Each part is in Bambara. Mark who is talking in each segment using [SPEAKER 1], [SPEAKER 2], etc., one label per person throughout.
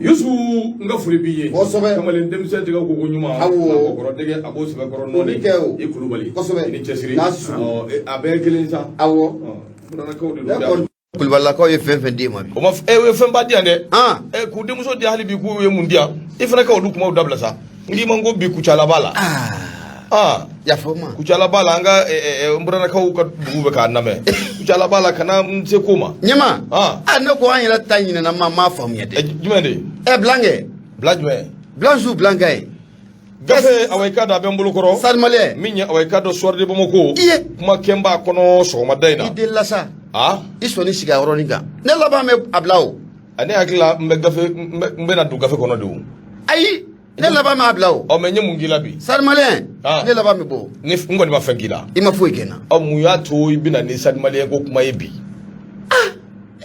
[SPEAKER 1] Yusufu, n ka foli b'i ye.
[SPEAKER 2] Kosɛbɛ.
[SPEAKER 1] Kamalen denmisɛn tigɛ ko ko ɲuman.
[SPEAKER 2] Awɔ.
[SPEAKER 1] Kɔrɔ dɛgɛ a b'o sɛbɛkɔrɔ
[SPEAKER 2] O
[SPEAKER 1] nɔɔni.
[SPEAKER 2] bɛ kɛ o.
[SPEAKER 1] I Kulubali.
[SPEAKER 2] Kosɛbɛ.
[SPEAKER 1] I ni cɛsiri.
[SPEAKER 2] N'a su.
[SPEAKER 1] Ɔ, a bɛɛ ye kelen sa.
[SPEAKER 2] Awɔ.
[SPEAKER 1] Ɔ, Buranakaw de
[SPEAKER 2] Ne
[SPEAKER 1] don.
[SPEAKER 2] kɔni, Kulubalilakaw ye fɛn fɛn d'e ma bi.
[SPEAKER 1] O ma o ye fɛnba di yan dɛ.
[SPEAKER 2] Han.
[SPEAKER 1] K'u denmuso di hali bi k'u ye mun di yan? I fana ka olu kumaw dabila sa. N k'i ma n ko bi Kucala b'a la.
[SPEAKER 2] Aa.
[SPEAKER 1] Ah.
[SPEAKER 2] Yafa ma.
[SPEAKER 1] Kucala b'a la, an ka n buranakaw ka dugu bɛ k'a lamɛn. Kucala b'a la, kana n se ko ma.
[SPEAKER 2] Ɲɛma.
[SPEAKER 1] Ah.
[SPEAKER 2] Aa, ne ko an yɛrɛ ta ɲinɛna, ma m'a faamuya dɛ.
[SPEAKER 1] Jumɛn de?
[SPEAKER 2] Ɛ, Bilankɛ.
[SPEAKER 1] Bila jumɛn?
[SPEAKER 2] Bilansu Bilankɛ ye.
[SPEAKER 1] Gafe, awa, i ka dɔn a bɛ n bolo kɔrɔ.
[SPEAKER 2] Stade Malien.
[SPEAKER 1] Min ye, awa, i ka dɔn Soir de Bamako.
[SPEAKER 2] I ye.
[SPEAKER 1] Kuma kɛn b'a kɔnɔ sɔgɔmada in na.
[SPEAKER 2] I delila sa.
[SPEAKER 1] Ah.
[SPEAKER 2] I sɔnni sigi a yɔrɔnin kan. Ne laban bɛ a bila o.
[SPEAKER 1] Ne hakili la, n bɛ gafe, n bɛna don gafe kɔnɔ de o.
[SPEAKER 2] Ayi, ne laban b'a bila o.
[SPEAKER 1] Ɔ, mais n ye mun k'i la bi?
[SPEAKER 2] Stade Malien.
[SPEAKER 1] Ah.
[SPEAKER 2] Ne laban bɛ bɔ.
[SPEAKER 1] Ni n kɔni ma fɛn k'i la.
[SPEAKER 2] I ma foyi kɛ n na.
[SPEAKER 1] Ɔ, mun y'a to i bɛna ni Stade Malien ko kuma ye bi?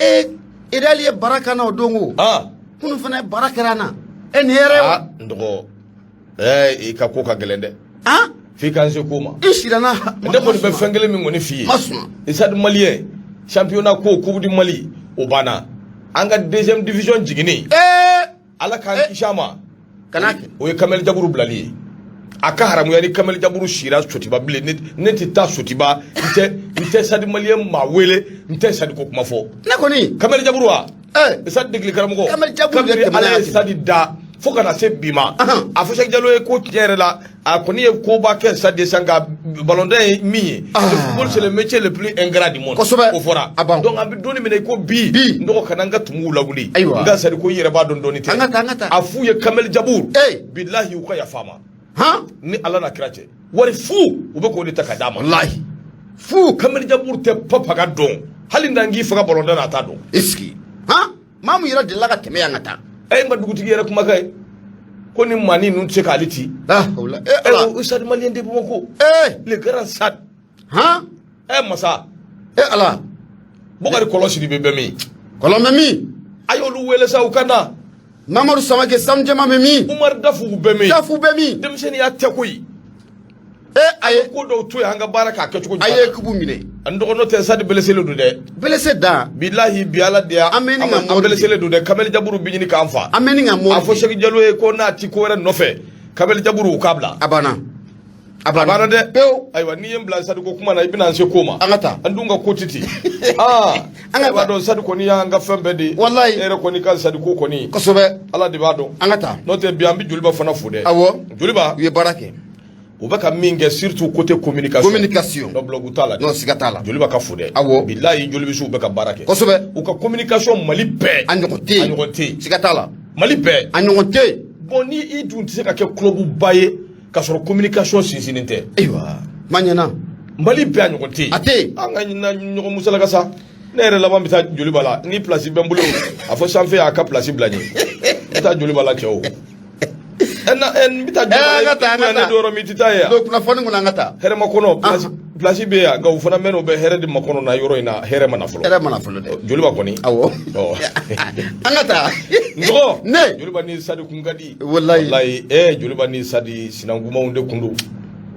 [SPEAKER 2] Ee, Real ye baara k'an na o don o.
[SPEAKER 1] Ah.
[SPEAKER 2] Kunun fana ye baara kɛra an na. E, nin yɛrɛ o.
[SPEAKER 1] Ah, n dɔgɔ, ɛɛ, i ka ko ka gɛlɛn dɛ.
[SPEAKER 2] Han.
[SPEAKER 1] F'i k'an se ko ma.
[SPEAKER 2] I sira na.
[SPEAKER 1] Ne kɔni bɛ fɛn kelen min kɔni f'i ye.
[SPEAKER 2] Ma suma.
[SPEAKER 1] Stade Malien championnat ko, Coupe du Mali, o banna. An ka deuxième division jiginni.
[SPEAKER 2] Ee.
[SPEAKER 1] Ala k'an kisi a ma.
[SPEAKER 2] Kana kɛ.
[SPEAKER 1] O ye Kamel Jaburu bilali ye. A ka haramuya ni Kamel Jaburu sira Sotiba bilen, ne tɛ taa Sotiba, n tɛ Stade Malien maa wele, n tɛ Stade ko kuma fɔ.
[SPEAKER 2] Ne kɔni.
[SPEAKER 1] Kamel Jaburu wa?
[SPEAKER 2] Ee.
[SPEAKER 1] Stade degeli karamɔgɔ.
[SPEAKER 2] Kamel Jaburu de
[SPEAKER 1] Kabini
[SPEAKER 2] tɛmɛna
[SPEAKER 1] Ala ye
[SPEAKER 2] yan.
[SPEAKER 1] Stade da fo ka na se bi ma.
[SPEAKER 2] Ahan.
[SPEAKER 1] A fɔ Cheikh Diallo ye ko tiɲɛ yɛrɛ la, a kɔni ye koba kɛ Stade ye sisan, nka ballon ye min ye.
[SPEAKER 2] Ah.
[SPEAKER 1] Le football, c'est le métier le plus ingrat du monde.
[SPEAKER 2] Kosɛbɛ.
[SPEAKER 1] O fɔra.
[SPEAKER 2] A ban.
[SPEAKER 1] Donc an bɛ don min na i ko bi.
[SPEAKER 2] Bi.
[SPEAKER 1] N dɔgɔ, kana n ka tumuw lawuli.
[SPEAKER 2] Ayiwa.
[SPEAKER 1] N ka Stade ko i yɛrɛ b'a dɔn dɔɔni tɛ.
[SPEAKER 2] An ka taa, an ka taa.
[SPEAKER 1] A f'u ye Kamel Jaburu.
[SPEAKER 2] Ee.
[SPEAKER 1] Bilahi, u ka yafa a ma.
[SPEAKER 2] Han.
[SPEAKER 1] Ni Ala n'a kira cɛ. Wari fu u bɛ k'o de ta ka d'a ma.
[SPEAKER 2] Walahi. Fu.
[SPEAKER 1] Kamel Jaburu tɛ papaga dɔn. Hali n'an k'i faga ballon na, a t'a dɔn.
[SPEAKER 2] I sigi. Han. Maa mun yɛrɛ delila ka tɛmɛ yan ka taa.
[SPEAKER 1] E ma dugutigi yɛrɛ kumakan ye ko ni maani ninnu tɛ se k'ale ci.
[SPEAKER 2] Ah, wala. Ee,
[SPEAKER 1] Ɛ
[SPEAKER 2] Ala.
[SPEAKER 1] o Stade Malien de Bamako.
[SPEAKER 2] Ee.
[SPEAKER 1] Le grand stade.
[SPEAKER 2] Han.
[SPEAKER 1] Ɛ masa.
[SPEAKER 2] E Ala.
[SPEAKER 1] Bokari Kɔlɔn Sidibe bɛ min?
[SPEAKER 2] Kɔlɔn bɛ min?
[SPEAKER 1] A y'olu wele sa, u ka na.
[SPEAKER 2] Mamadu Samake sanu jɛma bɛ min?
[SPEAKER 1] Umar Dafu bɛ min?
[SPEAKER 2] Dafu bɛ min?
[SPEAKER 1] Denmisɛnninya tɛ koyi.
[SPEAKER 2] E, a ye.
[SPEAKER 1] Ko dɔw to yen, an ka baara k'a kɛcogo
[SPEAKER 2] A ye kubu minɛ.
[SPEAKER 1] N dɔgɔnin tɛ, Stade blessé don dɛ.
[SPEAKER 2] Blessé dan.
[SPEAKER 1] Bilahi, bi Ala de y'a.
[SPEAKER 2] An bɛ nin ka
[SPEAKER 1] an
[SPEAKER 2] mɔri de.
[SPEAKER 1] blessé don dɛ. Kamel Jaburu bi ɲini k'an fa.
[SPEAKER 2] An bɛ nin ka mɔri.
[SPEAKER 1] A fɔ Cheikh Diallo ye ko n'a ti ko wɛrɛ nɔfɛ, Kamel Jaburu, u k'a bila.
[SPEAKER 2] A banna. A
[SPEAKER 1] A banna dɛ.
[SPEAKER 2] Pewu.
[SPEAKER 1] Ayiwa, n'i ye n bila Stade ko kuma na, i bɛna n se ko ma.
[SPEAKER 2] An ka taa.
[SPEAKER 1] An dun ka ko tɛ ten. Aa.
[SPEAKER 2] An ka
[SPEAKER 1] E b'a
[SPEAKER 2] taa.
[SPEAKER 1] dɔn Stade kɔni y'an ka fɛn bɛɛ de ye.
[SPEAKER 2] Walayi.
[SPEAKER 1] E yɛrɛ kɔni ka Stade ko kɔni.
[SPEAKER 2] Kosɛbɛ.
[SPEAKER 1] Ala de b'a dɔn.
[SPEAKER 2] An ka taa.
[SPEAKER 1] N'o tɛ, bi an bɛ Joliba fana fo dɛ.
[SPEAKER 2] Awɔ.
[SPEAKER 1] Joliba.
[SPEAKER 2] U ye baara kɛ.
[SPEAKER 1] U bɛ ka min kɛ, surtout côté communication.
[SPEAKER 2] Communication.
[SPEAKER 1] Non, blague t'a la dɛ.
[SPEAKER 2] Non, siga t'a la.
[SPEAKER 1] Joliba ka fo dɛ.
[SPEAKER 2] Awɔ.
[SPEAKER 1] Bilahi, jolibisiw bɛ ka baara kɛ.
[SPEAKER 2] Kosɛbɛ.
[SPEAKER 1] U ka communication, Mali bɛɛ.
[SPEAKER 2] A ɲɔgɔn tɛ yen.
[SPEAKER 1] A ɲɔgɔn tɛ yen.
[SPEAKER 2] Siga t'a la.
[SPEAKER 1] Mali bɛɛ.
[SPEAKER 2] A ɲɔgɔn tɛ yen.
[SPEAKER 1] Bon, ni i dun tɛ se ka kɛ club ba ye k'a sɔrɔ communication sinsinnen tɛ.
[SPEAKER 2] Ayiwa. Ma ɲɛna.
[SPEAKER 1] Mali bɛɛ, a ɲɔgɔn tɛ yen.
[SPEAKER 2] A tɛ yen.
[SPEAKER 1] An ka na ɲɔgɔn musalaka sa. Ne yɛrɛ laban bɛ taa Joliba la ni place bɛ n bolo. A fɔ sanfɛ y'a ka place bila n ye. N bɛ taa Joliba la, cɛw. Ɛ na ɛ, n bɛ taa Joliba
[SPEAKER 2] Ɛ, an ka taa, an ka
[SPEAKER 1] la. Ne
[SPEAKER 2] taa.
[SPEAKER 1] don yɔrɔ min, i tɛ taa yen yan.
[SPEAKER 2] Donc kunnafoni kɔnɔ, an ka taa.
[SPEAKER 1] Hɛrɛ ma kɔnɔ, place bɛ yan, nka u fana mɛn o bɛ hɛrɛ de makɔnɔ na yɔrɔ in na, hɛrɛ ma na fɔlɔ.
[SPEAKER 2] Hɛrɛ mana fɔlɔ dɛ.
[SPEAKER 1] Joliba kɔni.
[SPEAKER 2] Awɔ.
[SPEAKER 1] Ɔ.
[SPEAKER 2] An ka taa.
[SPEAKER 1] N dɔgɔ.
[SPEAKER 2] Ne.
[SPEAKER 1] Joliba ni Stade kun ka di.
[SPEAKER 2] Walayi.
[SPEAKER 1] Walayi, ɛ, Joliba ni Stade sinankumaw de kun don.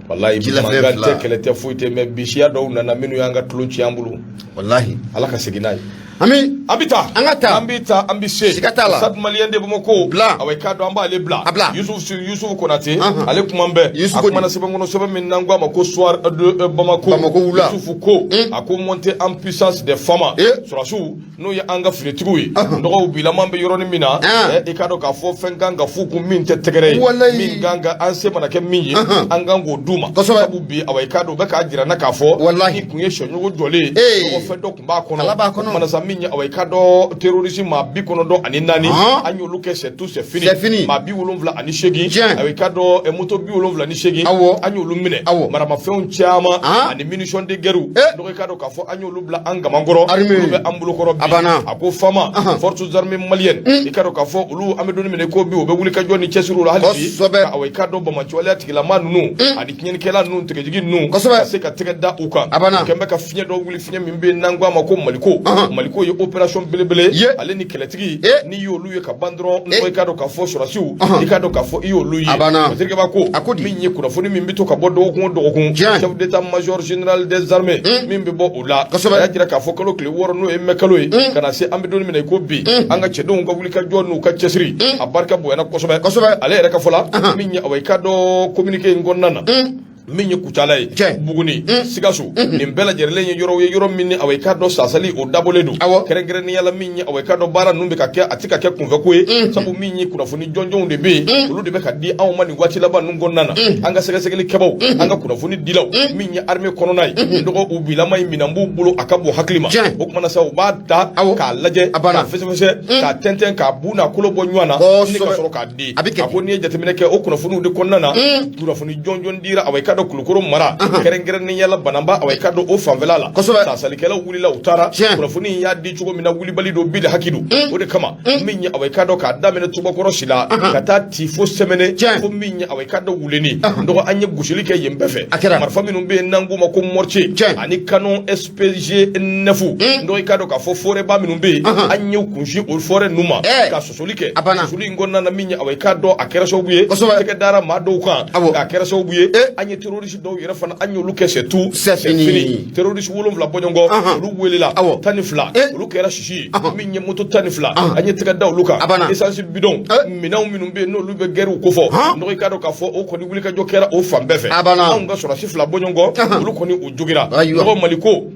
[SPEAKER 1] Walayi,
[SPEAKER 2] Jilafɛn
[SPEAKER 1] mankan
[SPEAKER 2] fila.
[SPEAKER 1] tɛ, kɛlɛ tɛ, foyi tɛ, mais bi siya dɔw nana minnu y'an ka tulon ci an bolo.
[SPEAKER 2] Walahi.
[SPEAKER 1] Ala ka segin n'a ye.
[SPEAKER 2] Ami.
[SPEAKER 1] An bɛ taa.
[SPEAKER 2] An ka taa.
[SPEAKER 1] An bɛ taa, an bɛ se.
[SPEAKER 2] Siga t'a la.
[SPEAKER 1] Stade Malien de Bamako.
[SPEAKER 2] Bila.
[SPEAKER 1] Awa, i k'a dɔn an b'ale bila.
[SPEAKER 2] A bila.
[SPEAKER 1] Yusuf Konate.
[SPEAKER 2] Anhan.
[SPEAKER 1] Ale kuma bɛɛ.
[SPEAKER 2] Yusuf
[SPEAKER 1] A
[SPEAKER 2] ko di?
[SPEAKER 1] kumana sɛbɛn kɔnɔ, sɛbɛn min n'an ko a ma ko Soir de Bamako.
[SPEAKER 2] Bamako wula.
[SPEAKER 1] Yusuf ko.
[SPEAKER 2] Mm.
[SPEAKER 1] A ko montée en puissance des FAMa.
[SPEAKER 2] Eh.
[SPEAKER 1] Sɔrɔsiw, n'o ye an ka finitigiw ye.
[SPEAKER 2] Anhan.
[SPEAKER 1] Dɔgɔw bilama bɛ yɔrɔnin min na.
[SPEAKER 2] Ah.
[SPEAKER 1] Ɛ, i k'a dɔn k'a fɔ fɛn kan ka f'u kun min tɛ tɛgɛrɛ ye.
[SPEAKER 2] Walayi.
[SPEAKER 1] Min kan ka an se mana kɛ min ye.
[SPEAKER 2] Anhan.
[SPEAKER 1] An kan k'o d'u ma.
[SPEAKER 2] Kosɛbɛ.
[SPEAKER 1] Sabu bi, awa, i k'a dɔn u bɛ k'a jira n na k'a fɔ.
[SPEAKER 2] Walahi.
[SPEAKER 1] Ni kun ye sɛɲɔgɔn jɔlen ye.
[SPEAKER 2] Eh.
[SPEAKER 1] Dɔgɔ fɛn dɔ tun b'a kɔnɔ.
[SPEAKER 2] Kala b'a kɔnɔ.
[SPEAKER 1] O kumana sa, min ye, awa, i k'a dɔn terroriste maa 94,
[SPEAKER 2] Han.
[SPEAKER 1] an y'olu kɛ c'est tout, c'est fini.
[SPEAKER 2] C'est fini.
[SPEAKER 1] Maa 78,
[SPEAKER 2] Tiɲɛ.
[SPEAKER 1] awa, i k'a dɔn moto 78,
[SPEAKER 2] Awɔ.
[SPEAKER 1] an y'olu minɛ.
[SPEAKER 2] Awɔ.
[SPEAKER 1] Maramafɛnw caman
[SPEAKER 2] Han.
[SPEAKER 1] ani munitions de guerre.
[SPEAKER 2] Eh.
[SPEAKER 1] Donc i k'a dɔn k'a fɔ an y'olu bila an gamankɔrɔ.
[SPEAKER 2] Armée.
[SPEAKER 1] Olu bɛ an bolokɔrɔ bi.
[SPEAKER 2] A banna.
[SPEAKER 1] A ko FAMa,
[SPEAKER 2] Ahan.
[SPEAKER 1] forces armées maliennes, i k'a dɔn k'a fɔ olu, an bɛ don min na i ko bi, u bɛ wuli ka jɔ ni cɛsiriw la hali bi.
[SPEAKER 2] Kosɛbɛ.
[SPEAKER 1] Ka, awa, i k'a dɔn bamaciwaleya tigilama ninnu ani tiɲɛnikɛla ninnu, tigɛjigi ninnu,
[SPEAKER 2] Kosɛbɛ.
[SPEAKER 1] ka se ka tɛgɛ da u kan.
[SPEAKER 2] A banna.
[SPEAKER 1] U kɛn bɛ ka fiɲɛ dɔ wuli, fiɲɛ min bɛ yen n'an ko a ma ko Maliko.
[SPEAKER 2] Ahan.
[SPEAKER 1] Maliko. k'o ye opération belebele
[SPEAKER 2] Ye.
[SPEAKER 1] ale ni kɛlɛtigi
[SPEAKER 2] Eh.
[SPEAKER 1] n'i y'olu ye ka ban dɔrɔn
[SPEAKER 2] Eh.
[SPEAKER 1] i k'a dɔn k'a fɔ sɔrɔdasiw
[SPEAKER 2] Ɔhɔn.
[SPEAKER 1] i k'a dɔn k'a fɔ i y'olu ye
[SPEAKER 2] A banna.
[SPEAKER 1] Fasirikɛba ko
[SPEAKER 2] A ko di?
[SPEAKER 1] min ye kunnafoni min bɛ to ka bɔ dɔgɔkun o dɔgɔkun
[SPEAKER 2] Tiɲɛ.
[SPEAKER 1] chef d'état major général des armées min bɛ bɔ o la
[SPEAKER 2] Kosɛbɛ.
[SPEAKER 1] a y'a jira k'a fɔ kalo tile 6 n'o ye mɛ kalo ye ka na se an bɛ don min na i ko bi an ka cɛdenw ka wulikajɔ n'u ka cɛsiri a barika bonyana kosɛbɛ
[SPEAKER 2] Kosɛbɛ.
[SPEAKER 1] Ale yɛrɛ ka fɔ la, min ye awa i k'a dɔn communiqué in kɔnɔna na, min ye Kucala ye,
[SPEAKER 2] Tiɲɛ.
[SPEAKER 1] Buguni, Sikaso, nin bɛɛ lajɛlen ye yɔrɔw ye, yɔrɔ min ni awa i k'a dɔn sasali o dabɔlen don. Kɛrɛnkɛrɛnnenya la, min ye awa i k'a dɔn baara ninnu bɛ ka kɛ, a tɛ ka kɛ kunfɛko ye, sabu min ye kunnafoni jɔnjɔnw de bɛ yen, olu de bɛ ka di anw ma nin waati laban ninnu kɔnɔna na. An ka sɛgɛsɛgɛli kɛbaw, an ka kunnafoni dilaw, min ye armée kɔnɔna ye, dɔgɔ u bilama in minɛn b'u bolo, a ka bon hakili ma. O kumana sa, u b'a ta k'a lajɛ,
[SPEAKER 2] A banna.
[SPEAKER 1] k'a fɛsɛfɛsɛ, k'a tɛntɛn, k'a bu n'a kolo bɔ ɲɔgɔn na ni ka sɔrɔ k'a di.
[SPEAKER 2] A bɛ kɛ
[SPEAKER 1] A ko n'i ye jateminɛ kɛ o kunnafoniw de kɔnɔna na, kunnafoni jɔnjɔn dira awa i k'a dɔn Kulukoro mara, kɛrɛnkɛrɛnnenya la Bananba, awa i k'a dɔn o fanfɛla la, sasalikɛlaw wulila, u taara. Kunnafoni in y'a di cogo min na, wulibali don, bi de haki don. O de kama, min ye awa i k'a dɔn k'a daminɛ Tubakɔrɔ Sila ka taa ti fo Sɛmɛnɛ, fo min ye awa i k'a dɔn Wuleni, dɔgɔ an ye gosili kɛ yen bɛɛ fɛ.
[SPEAKER 2] A kɛra.
[SPEAKER 1] Marifa minnu bɛ yen n'an k'u ma ko mortier ani canon SPG 9, dɔgɔ i k'a dɔn k'a fɔ forêt ba minnu bɛ yen, an ye kunsin o forêt ninnu ma ka sɔsɔli kɛ.
[SPEAKER 2] A banna.
[SPEAKER 1] Sɔsɔli in kɔnɔna na, min ye awa i k'a dɔn a kɛra sababu ye tɛgɛ dara maa dɔw kan, k'a kɛra sababu ye an ye terroriste dɔw yɛrɛ fana, an y'olu kɛ c'est tout,
[SPEAKER 2] C'est fini.
[SPEAKER 1] Terroriste 7 bɔɲɔgɔn, olu welela, 12 olu kɛra sisi ye. Min ye moto 12, an ye tɛgɛ da olu kan.
[SPEAKER 2] A banna.
[SPEAKER 1] Essence bidon, minɛnw minnu bɛ yen n'olu bɛ guerre kofɔ, dɔgɔ i k'a dɔn k'a fɔ o kɔni wulikajɔ kɛra o fan bɛɛ fɛ.
[SPEAKER 2] A banna.
[SPEAKER 1] Anw ka sɔrɔdasi 2 bɔɲɔgɔn, olu kɔni u jogira. Dɔgɔ Maliko,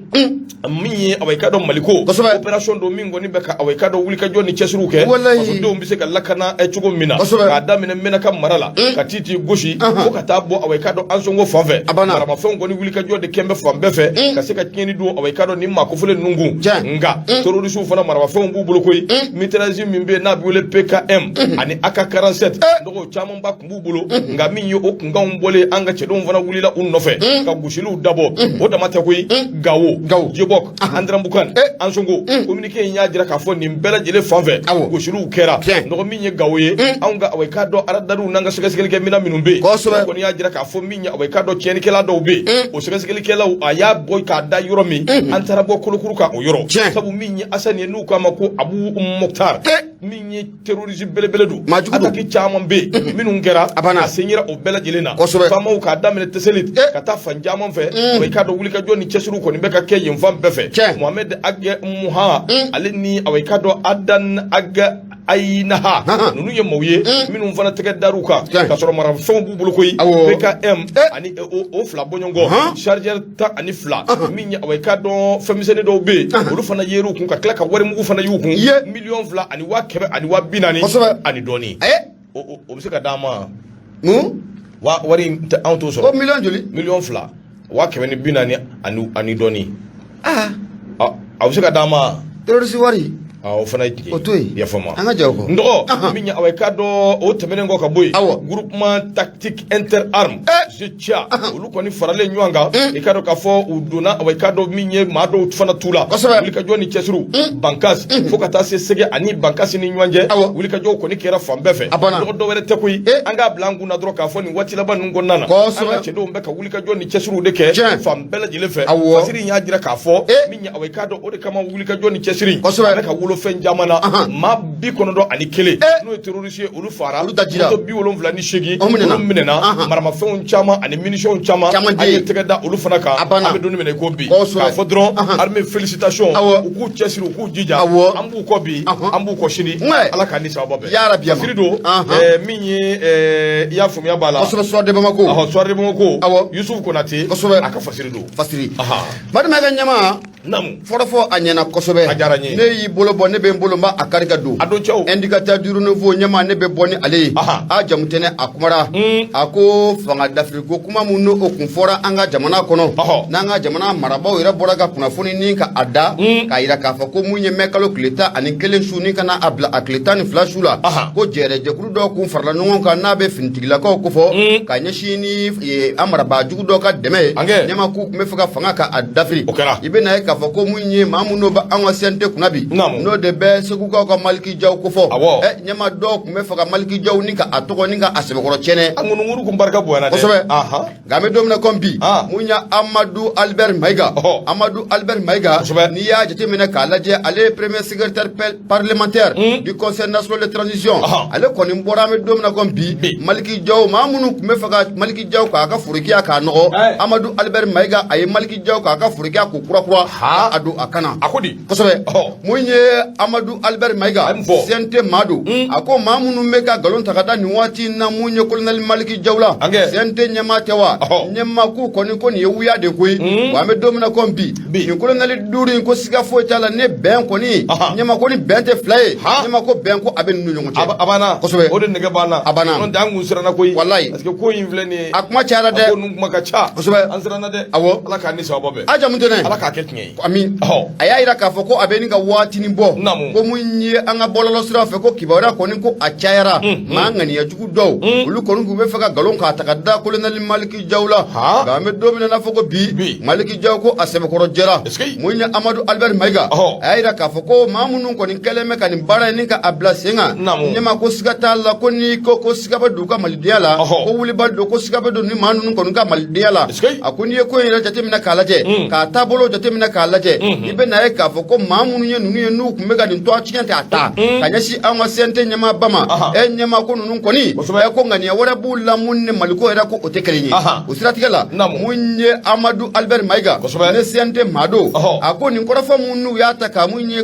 [SPEAKER 1] min ye awa i k'a dɔn Maliko opération don min kɔni bɛ ka awa i k'a dɔn wulikajɔ ni cɛsiriw kɛ, fasodenw bɛ se ka lakana cogo min na, k'a daminɛ Menaka mara la ka titi gosi fo ka taa bɔ awa i k'a dɔn Ansongo fan fɛ.
[SPEAKER 2] A banna.
[SPEAKER 1] Maramafɛnw kɔni wulikajɔ de kɛn bɛ fan bɛɛ fɛ ka se ka tiɲɛni don awa i k'a dɔn nin maa kofɔlen ninnu kun. Nka terrorisiw fana, maramafɛnw b'u bolo koyi. Mitrailleuse min bɛ yen n'a bɛ wele PKM ani AK 47, dɔgɔw camanba tun b'u bolo. Nka min ye o kunkanw bɔlen, an ka cɛdenw fana wulila u nɔfɛ ka gosiliw dabɔ. O dama tɛ koyi, Gawo,
[SPEAKER 2] Gawo.
[SPEAKER 1] Jebɔk, Andrambukan, Ansongo, communiqué in y'a jira k'a fɔ nin bɛɛ lajɛlen fan fɛ gosiliw kɛra. Dɔgɔ min ye Gawo ye, anw ka awa i k'a dɔn aradariw n'an ka sɛgɛsɛgɛli kɛ minɛn minnu bɛ yen, o kɔni y'a jira k'a fɔ min ye awa i k'a dɔn tiɲɛnikɛla dɔw bɛ yen, o sɛgɛsɛgɛlikɛlaw a y'a bɔ k'a da yɔrɔ min, an taara bɔ kolokuru kan o yɔrɔ. Sabu min ye Asani ye, n'u k'a ma ko Abu Mokhtar, min ye terroriste belebele don,
[SPEAKER 2] Maajugu don.
[SPEAKER 1] Attaque caman bɛ yen minnu kɛra,
[SPEAKER 2] A banna.
[SPEAKER 1] a sen yera o bɛɛ lajɛlen na. Faamaw k'a daminɛ Teselit ka taa fan caman fɛ, awa i k'a dɔn wulikajɔ ni cɛsiriw kɔni bɛ ka kɛ yen fan bɛɛ fɛ. Mohamed Ag Muha, ale ni awa i k'a dɔn Adan Ag Ayinaha, ninnu ye maaw ye minnu fana tɛgɛ dar'u kan ka sɔrɔ marafɛnw b'u bolo koyi. PKM ani o 2 bɔɲɔgɔn, chargeur 12, min ye awa i k'a dɔn fɛnmisɛnnin dɔw bɛ yen, olu fana yer'u kun, ka tila ka warimugu fana y'u kun, 2 miliyɔn ani 100 000 ani 40 000 ani dɔɔni. O bɛ se ka d'an ma?
[SPEAKER 2] Mun?
[SPEAKER 1] Wa wari in tɛ anw t'o
[SPEAKER 2] Ko
[SPEAKER 1] sɔrɔ.
[SPEAKER 2] miliyɔn joli?
[SPEAKER 1] 2 miliyɔn 140 000 ani dɔɔni.
[SPEAKER 2] Aa.
[SPEAKER 1] A bɛ se ka d'an ma?
[SPEAKER 2] Terroriste wari.
[SPEAKER 1] O fana ye tiɲɛ ye.
[SPEAKER 2] O to yen.
[SPEAKER 1] Yafa ma.
[SPEAKER 2] An ka jɛ o kɔ.
[SPEAKER 1] N dɔgɔ, min ye awa i k'a dɔn o tɛmɛnen kɔ ka bɔ yen, groupement tactique interarmes GTIA, olu kɔni faralen ɲɔgɔn kan, i k'a dɔn k'a fɔ u donna awa i k'a dɔn min ye maa dɔw fana t'u la. Wulikajɔ ni cɛsiriw Bankas fo ka taa se Sɛgɛ ani Bankasi ni ɲɔgɔn cɛ, wulikajɔw kɔni kɛra fan bɛɛ fɛ.
[SPEAKER 2] A banna.
[SPEAKER 1] Dɔgɔ dɔw wɛrɛ tɛ koyi, an k'a bila an kun na dɔrɔn k'a fɔ nin waati laban ninnu kɔnɔna na, an ka cɛdenw bɛ ka wulikajɔ ni cɛsiriw de kɛ fan bɛɛ lajɛlen fɛ. Fasiri in y'a jira k'a fɔ min ye awa i k'a dɔn o de kama wulikajɔ ni cɛsiri a bɛ ka wolo fɛn caman na. Maa 91 n'o ye terroriste ye, olu faara.
[SPEAKER 2] Olu dajira.
[SPEAKER 1] Moto 78,
[SPEAKER 2] O minɛna.
[SPEAKER 1] olu minɛna. Maramafɛnw caman ani munitions caman,
[SPEAKER 2] Caman
[SPEAKER 1] an ye
[SPEAKER 2] den.
[SPEAKER 1] tɛgɛ da olu fana kan.
[SPEAKER 2] A banna.
[SPEAKER 1] An bɛ don min na i ko bi, k'a fɔ dɔrɔn armée, félicitation, u k'u cɛsiri, u k'u jija. An b'u kɔ bi, an b'u kɔ sini. Ala k'an ni sababa bɛn.
[SPEAKER 2] Yarabi ama.
[SPEAKER 1] Fasiri don, min ye i y'a faamuya b'a la.
[SPEAKER 2] Kosɛbɛ, Soir de Bamako.
[SPEAKER 1] Soir de Bamako. Youssouf Konate, a ka fasiri don.
[SPEAKER 2] Fasiri. Badima ka ɲɛma. Fɔlɔfɔ a ɲɛna kosɛbɛ.
[SPEAKER 1] A diyara n ye.
[SPEAKER 2] Ne y'i bolo bɔ, ne bɛ n bolo, n b'a a kari ka don.
[SPEAKER 1] A don cɛw.
[SPEAKER 2] Indicateur du renouveau ɲɛma, ne bɛ bɔ ni ale ye. A jamu tɛnɛ, a kumara. A ko fanga dafiriko kuma mun n'o kun fɔra an ka jamana kɔnɔ. N'an ka jamana marabaaw yɛrɛ bɔra ka kunnafoni ni ka a da. K'a yira k'a fɔ ko mun ye mɛ kalo tile 11 su ni ka na a bila a tile 12 su la. Ko jɛrɛjɛkulu dɔw kun farala ɲɔgɔn kan n'a bɛ finitigilakaw kofɔ. Ka ɲɛsin ni an marabaa jugu dɔw ka dɛmɛ ye.
[SPEAKER 1] Ankɛ.
[SPEAKER 2] Ɲɛma k'u tun bɛ fɛ ka fanga ka a dafiri.
[SPEAKER 1] O kɛra.
[SPEAKER 2] I bɛ na ye k'a k'a fɔ ko mun ye maa minnu bɛ an ka CNT kunna bi n'o de bɛ segukaw ka Maliki Jaw kofɔ. Ɲɛma dɔw tun bɛ fɛ ka Maliki Jaw ni ka a tɔgɔ ni ka a sɛbɛkɔrɔ tiɲɛ.
[SPEAKER 1] A ŋunuŋunu kun barika bonyana
[SPEAKER 2] dɛ. Kosɛbɛ. Nka an bɛ don min na komi bi, mun ye Amadu Albert Mayiga, Amadu Albert Mayiga, n'i y'a jateminɛ k'a lajɛ, ale ye premier secrétaire parlementaire du Conseil national de transition. Ale kɔni bɔra, an bɛ don min na komi bi, Maliki Jaw, maa minnu tun bɛ fɛ ka Maliki Jaw k'a ka forokiya k'a nɔgɔ, Amadu Albert Mayiga, a ye Maliki Jaw k'a ka forokiya ko kura kura a don a kan na.
[SPEAKER 1] A ko di?
[SPEAKER 2] Kosɛbɛ. Mun ye Amadu Albert Mayiga, CNT maa don, a ko maa minnu bɛ ka nkalon ta ka da nin waati in na mun ye colonel Maliki Jaw la, CNT ɲɛmaa tɛ wa? Ɲɛmaa k'u kɔni ko nin ye wuya de koyi. Wa an bɛ don min na komi bi, nin colonel duuru in ko siga foyi t'a la, ne bɛn kɔni, ɲɛmaa ko ni bɛn tɛ fila ye, ɲɛmaa ko bɛn ko a bɛ ninnu ɲɔgɔn cɛ.
[SPEAKER 1] A banna.
[SPEAKER 2] Kosɛbɛ.
[SPEAKER 1] O de nege banna.
[SPEAKER 2] A banna.
[SPEAKER 1] N'o tɛ an kun siranna koyi.
[SPEAKER 2] Walayi.
[SPEAKER 1] Parce que ko in filɛ nin ye.
[SPEAKER 2] A kuma cayara dɛ.
[SPEAKER 1] A ko ninnu kuma ka ca.
[SPEAKER 2] Kosɛbɛ.
[SPEAKER 1] An siranna dɛ.
[SPEAKER 2] Awɔ.
[SPEAKER 1] Ala k'an ni sababa bɛn.
[SPEAKER 2] A jamu tɛnɛ.
[SPEAKER 1] Ala k'a kɛ tiɲɛ ye.
[SPEAKER 2] Ami. A y'a jira k'a fɔ ko a bɛ nin ka waatinin bɔ.
[SPEAKER 1] Naamu.
[SPEAKER 2] Ko mun ye an ka bɔlɔlɔ sira fɛ, ko kibaruya kɔni ko a cayara. Maa ŋaniya jugu dɔw. Olu kɔni k'u bɛ fɛ ka nkalon k'a ta ka da colonel Maliki Jaw la. Nka an bɛ don min na n'a fɔ ko bi, Maliki Jaw ko a sɛbɛkɔrɔ jɛra. Mun ye Amadu Albert Mayiga. A y'a jira k'a fɔ ko maa minnu kɔni kɛlen bɛ ka nin baara in ka a bila sen kan.
[SPEAKER 1] Naamu.
[SPEAKER 2] Ɲɛmaa ko siga t'a la ko n'i ko siga bɛ don u ka malidenya la. Ko wulibali don, ko siga bɛ don ni maa ninnu kɔni ka malidenya la. A ko n'i ye ko in yɛrɛ jateminɛ k'a lajɛ, k'a taabolo jateminɛ k'a lajɛ, i bɛ n'a ye k'a fɔ ko maa minnu ye ninnu ye, n'u tun bɛ ka nin tɔgɔ tiɲɛ ta ka ɲɛsin an ka CNT ɲɛmaaba ma, ɲɛmaa ko ninnu kɔni, ko ŋaniya wɛrɛ b'u la mun ni maliko yɛrɛ ko o tɛ kelen ye. O siratigɛ la, mun ye Amadu Albert Mayiga, ne CNT maa don, a ko nin kɔrɔfɔ mun n'u y'a ta ka mun ye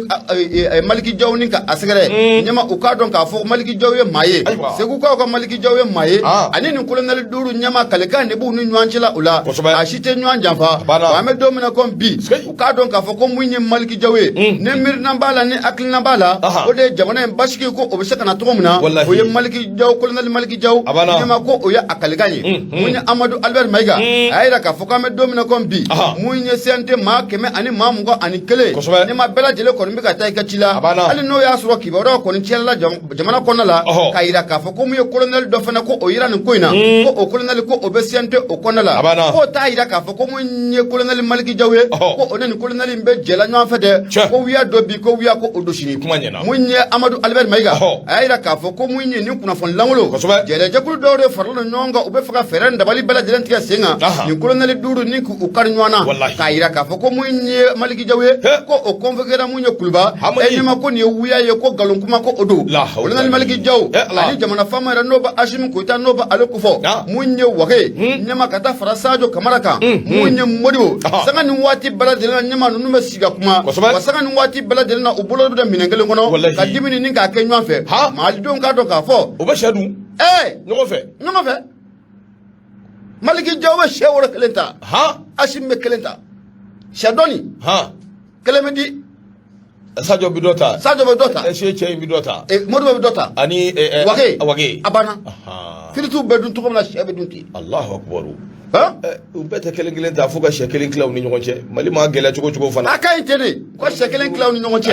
[SPEAKER 2] Maliki Jaw ni ka a sɛgɛrɛ, ɲɛma u k'a dɔn k'a fɔ Maliki Jaw ye maa ye, Segukaw ka Maliki Jaw ye maa ye, ani nin kolonɛli duuru ɲɛma kalekan de b'u ni ɲɔgɔn cɛ la o la, a si tɛ ɲɔgɔn janfa. Wa an bɛ don min na komi bi, u k'a dɔn k'a fɔ ko mun ye Maliki Jaw ye, ni miirina b'a la, ni hakilina b'a la, o de ye jamana in basigi ko o bɛ se ka na cogo min na, o ye Maliki Jaw, kolonɛli Maliki Jaw, ɲɛma ko o ye a kalekan ye. Mun ye Amadu Albert Mayiga, a y'a jira k'a fɔ k'an bɛ don min na komi bi, mun ye CNT maa 121, ɲɛma bɛɛ lajɛlen kɔni bɛ ka taa i ka ci la, hali n'o y'a sɔrɔ kibaruyaw kɔni cayala jamana kɔnɔna la, k'a jira k'a fɔ ko mun ye kolonɛli dɔ fana ko o yira nin ko in na, ko o kolonɛli ko o bɛ CNT o kɔnɔna la, k'o t'a jira k'a fɔ ko mun ye kolonɛli Maliki Jaw ye, ko o ni nin kolonɛli in bɛ jɛla ɲɔgɔn fɛ dɛ, ko wuya don bi, ko wuya ko o don sini. Mun ye Amadu Albert Mayiga, a y'a jira k'a fɔ ko mun ye nin kunnafoni lankolon, jɛlɛjɛkulu dɔw de faralen don ɲɔgɔn kan, u bɛ fɛ ka fɛɛrɛ ni dabali bɛɛ lajɛlen tigɛ sen kan nin kolonɛli duuru ni k'u kari ɲɔgɔn na, k'a jira k'a fɔ ko mun ye Maliki Jaw ye, ko o convoquera mun ye Kuluba, ɲɛma ko nin ye wuya ye, ko nkalon kuma ko o don. Kolonɛli Maliki Jaw ani jamana faama yɛrɛ n'o bɛ Asimi Goyita n'o bɛ ale kofɔ, mun ye Wage ɲɛma ka taa fara Sajo Kamara kan, mun ye Modibo, sanga ni waati bɛɛ lajɛlen na ɲɛma ninnu bɛ sigi ka kuma, wa sanga ni waati bɛɛ lajɛlen na u bolo bɛ minɛn kelen kɔnɔ ka dumuni ni k'a kɛ ɲɔgɔn fɛ. Malidenw k'a dɔn k'a fɔ
[SPEAKER 1] u bɛ sɛ dun ɲɔgɔn fɛ,
[SPEAKER 2] ɲɔgɔn fɛ. Maliki Jaw bɛ sɛ woro kelen ta, Asimi bɛ kelen ta, sɛ dɔɔni kelen bɛ di.
[SPEAKER 1] Sajo bɛ dɔ ta.
[SPEAKER 2] Sajo bɛ dɔ ta.
[SPEAKER 1] Ese cɛ in bɛ dɔ ta.
[SPEAKER 2] Modibo bɛ dɔ ta.
[SPEAKER 1] Ani
[SPEAKER 2] Wage.
[SPEAKER 1] Wage.
[SPEAKER 2] A banna. Firitiw bɛ dun cogo min na, sɛ bɛ dun ten.
[SPEAKER 1] Alahu akubaru. U bɛɛ tɛ kelen kelen ta fo ka sɛ kelen tila u ni ɲɔgɔn cɛ. Mali maa gɛlɛya cogo cogo fana.
[SPEAKER 2] A ka ɲi ten de. U ka sɛ kelen tila u ni ɲɔgɔn cɛ.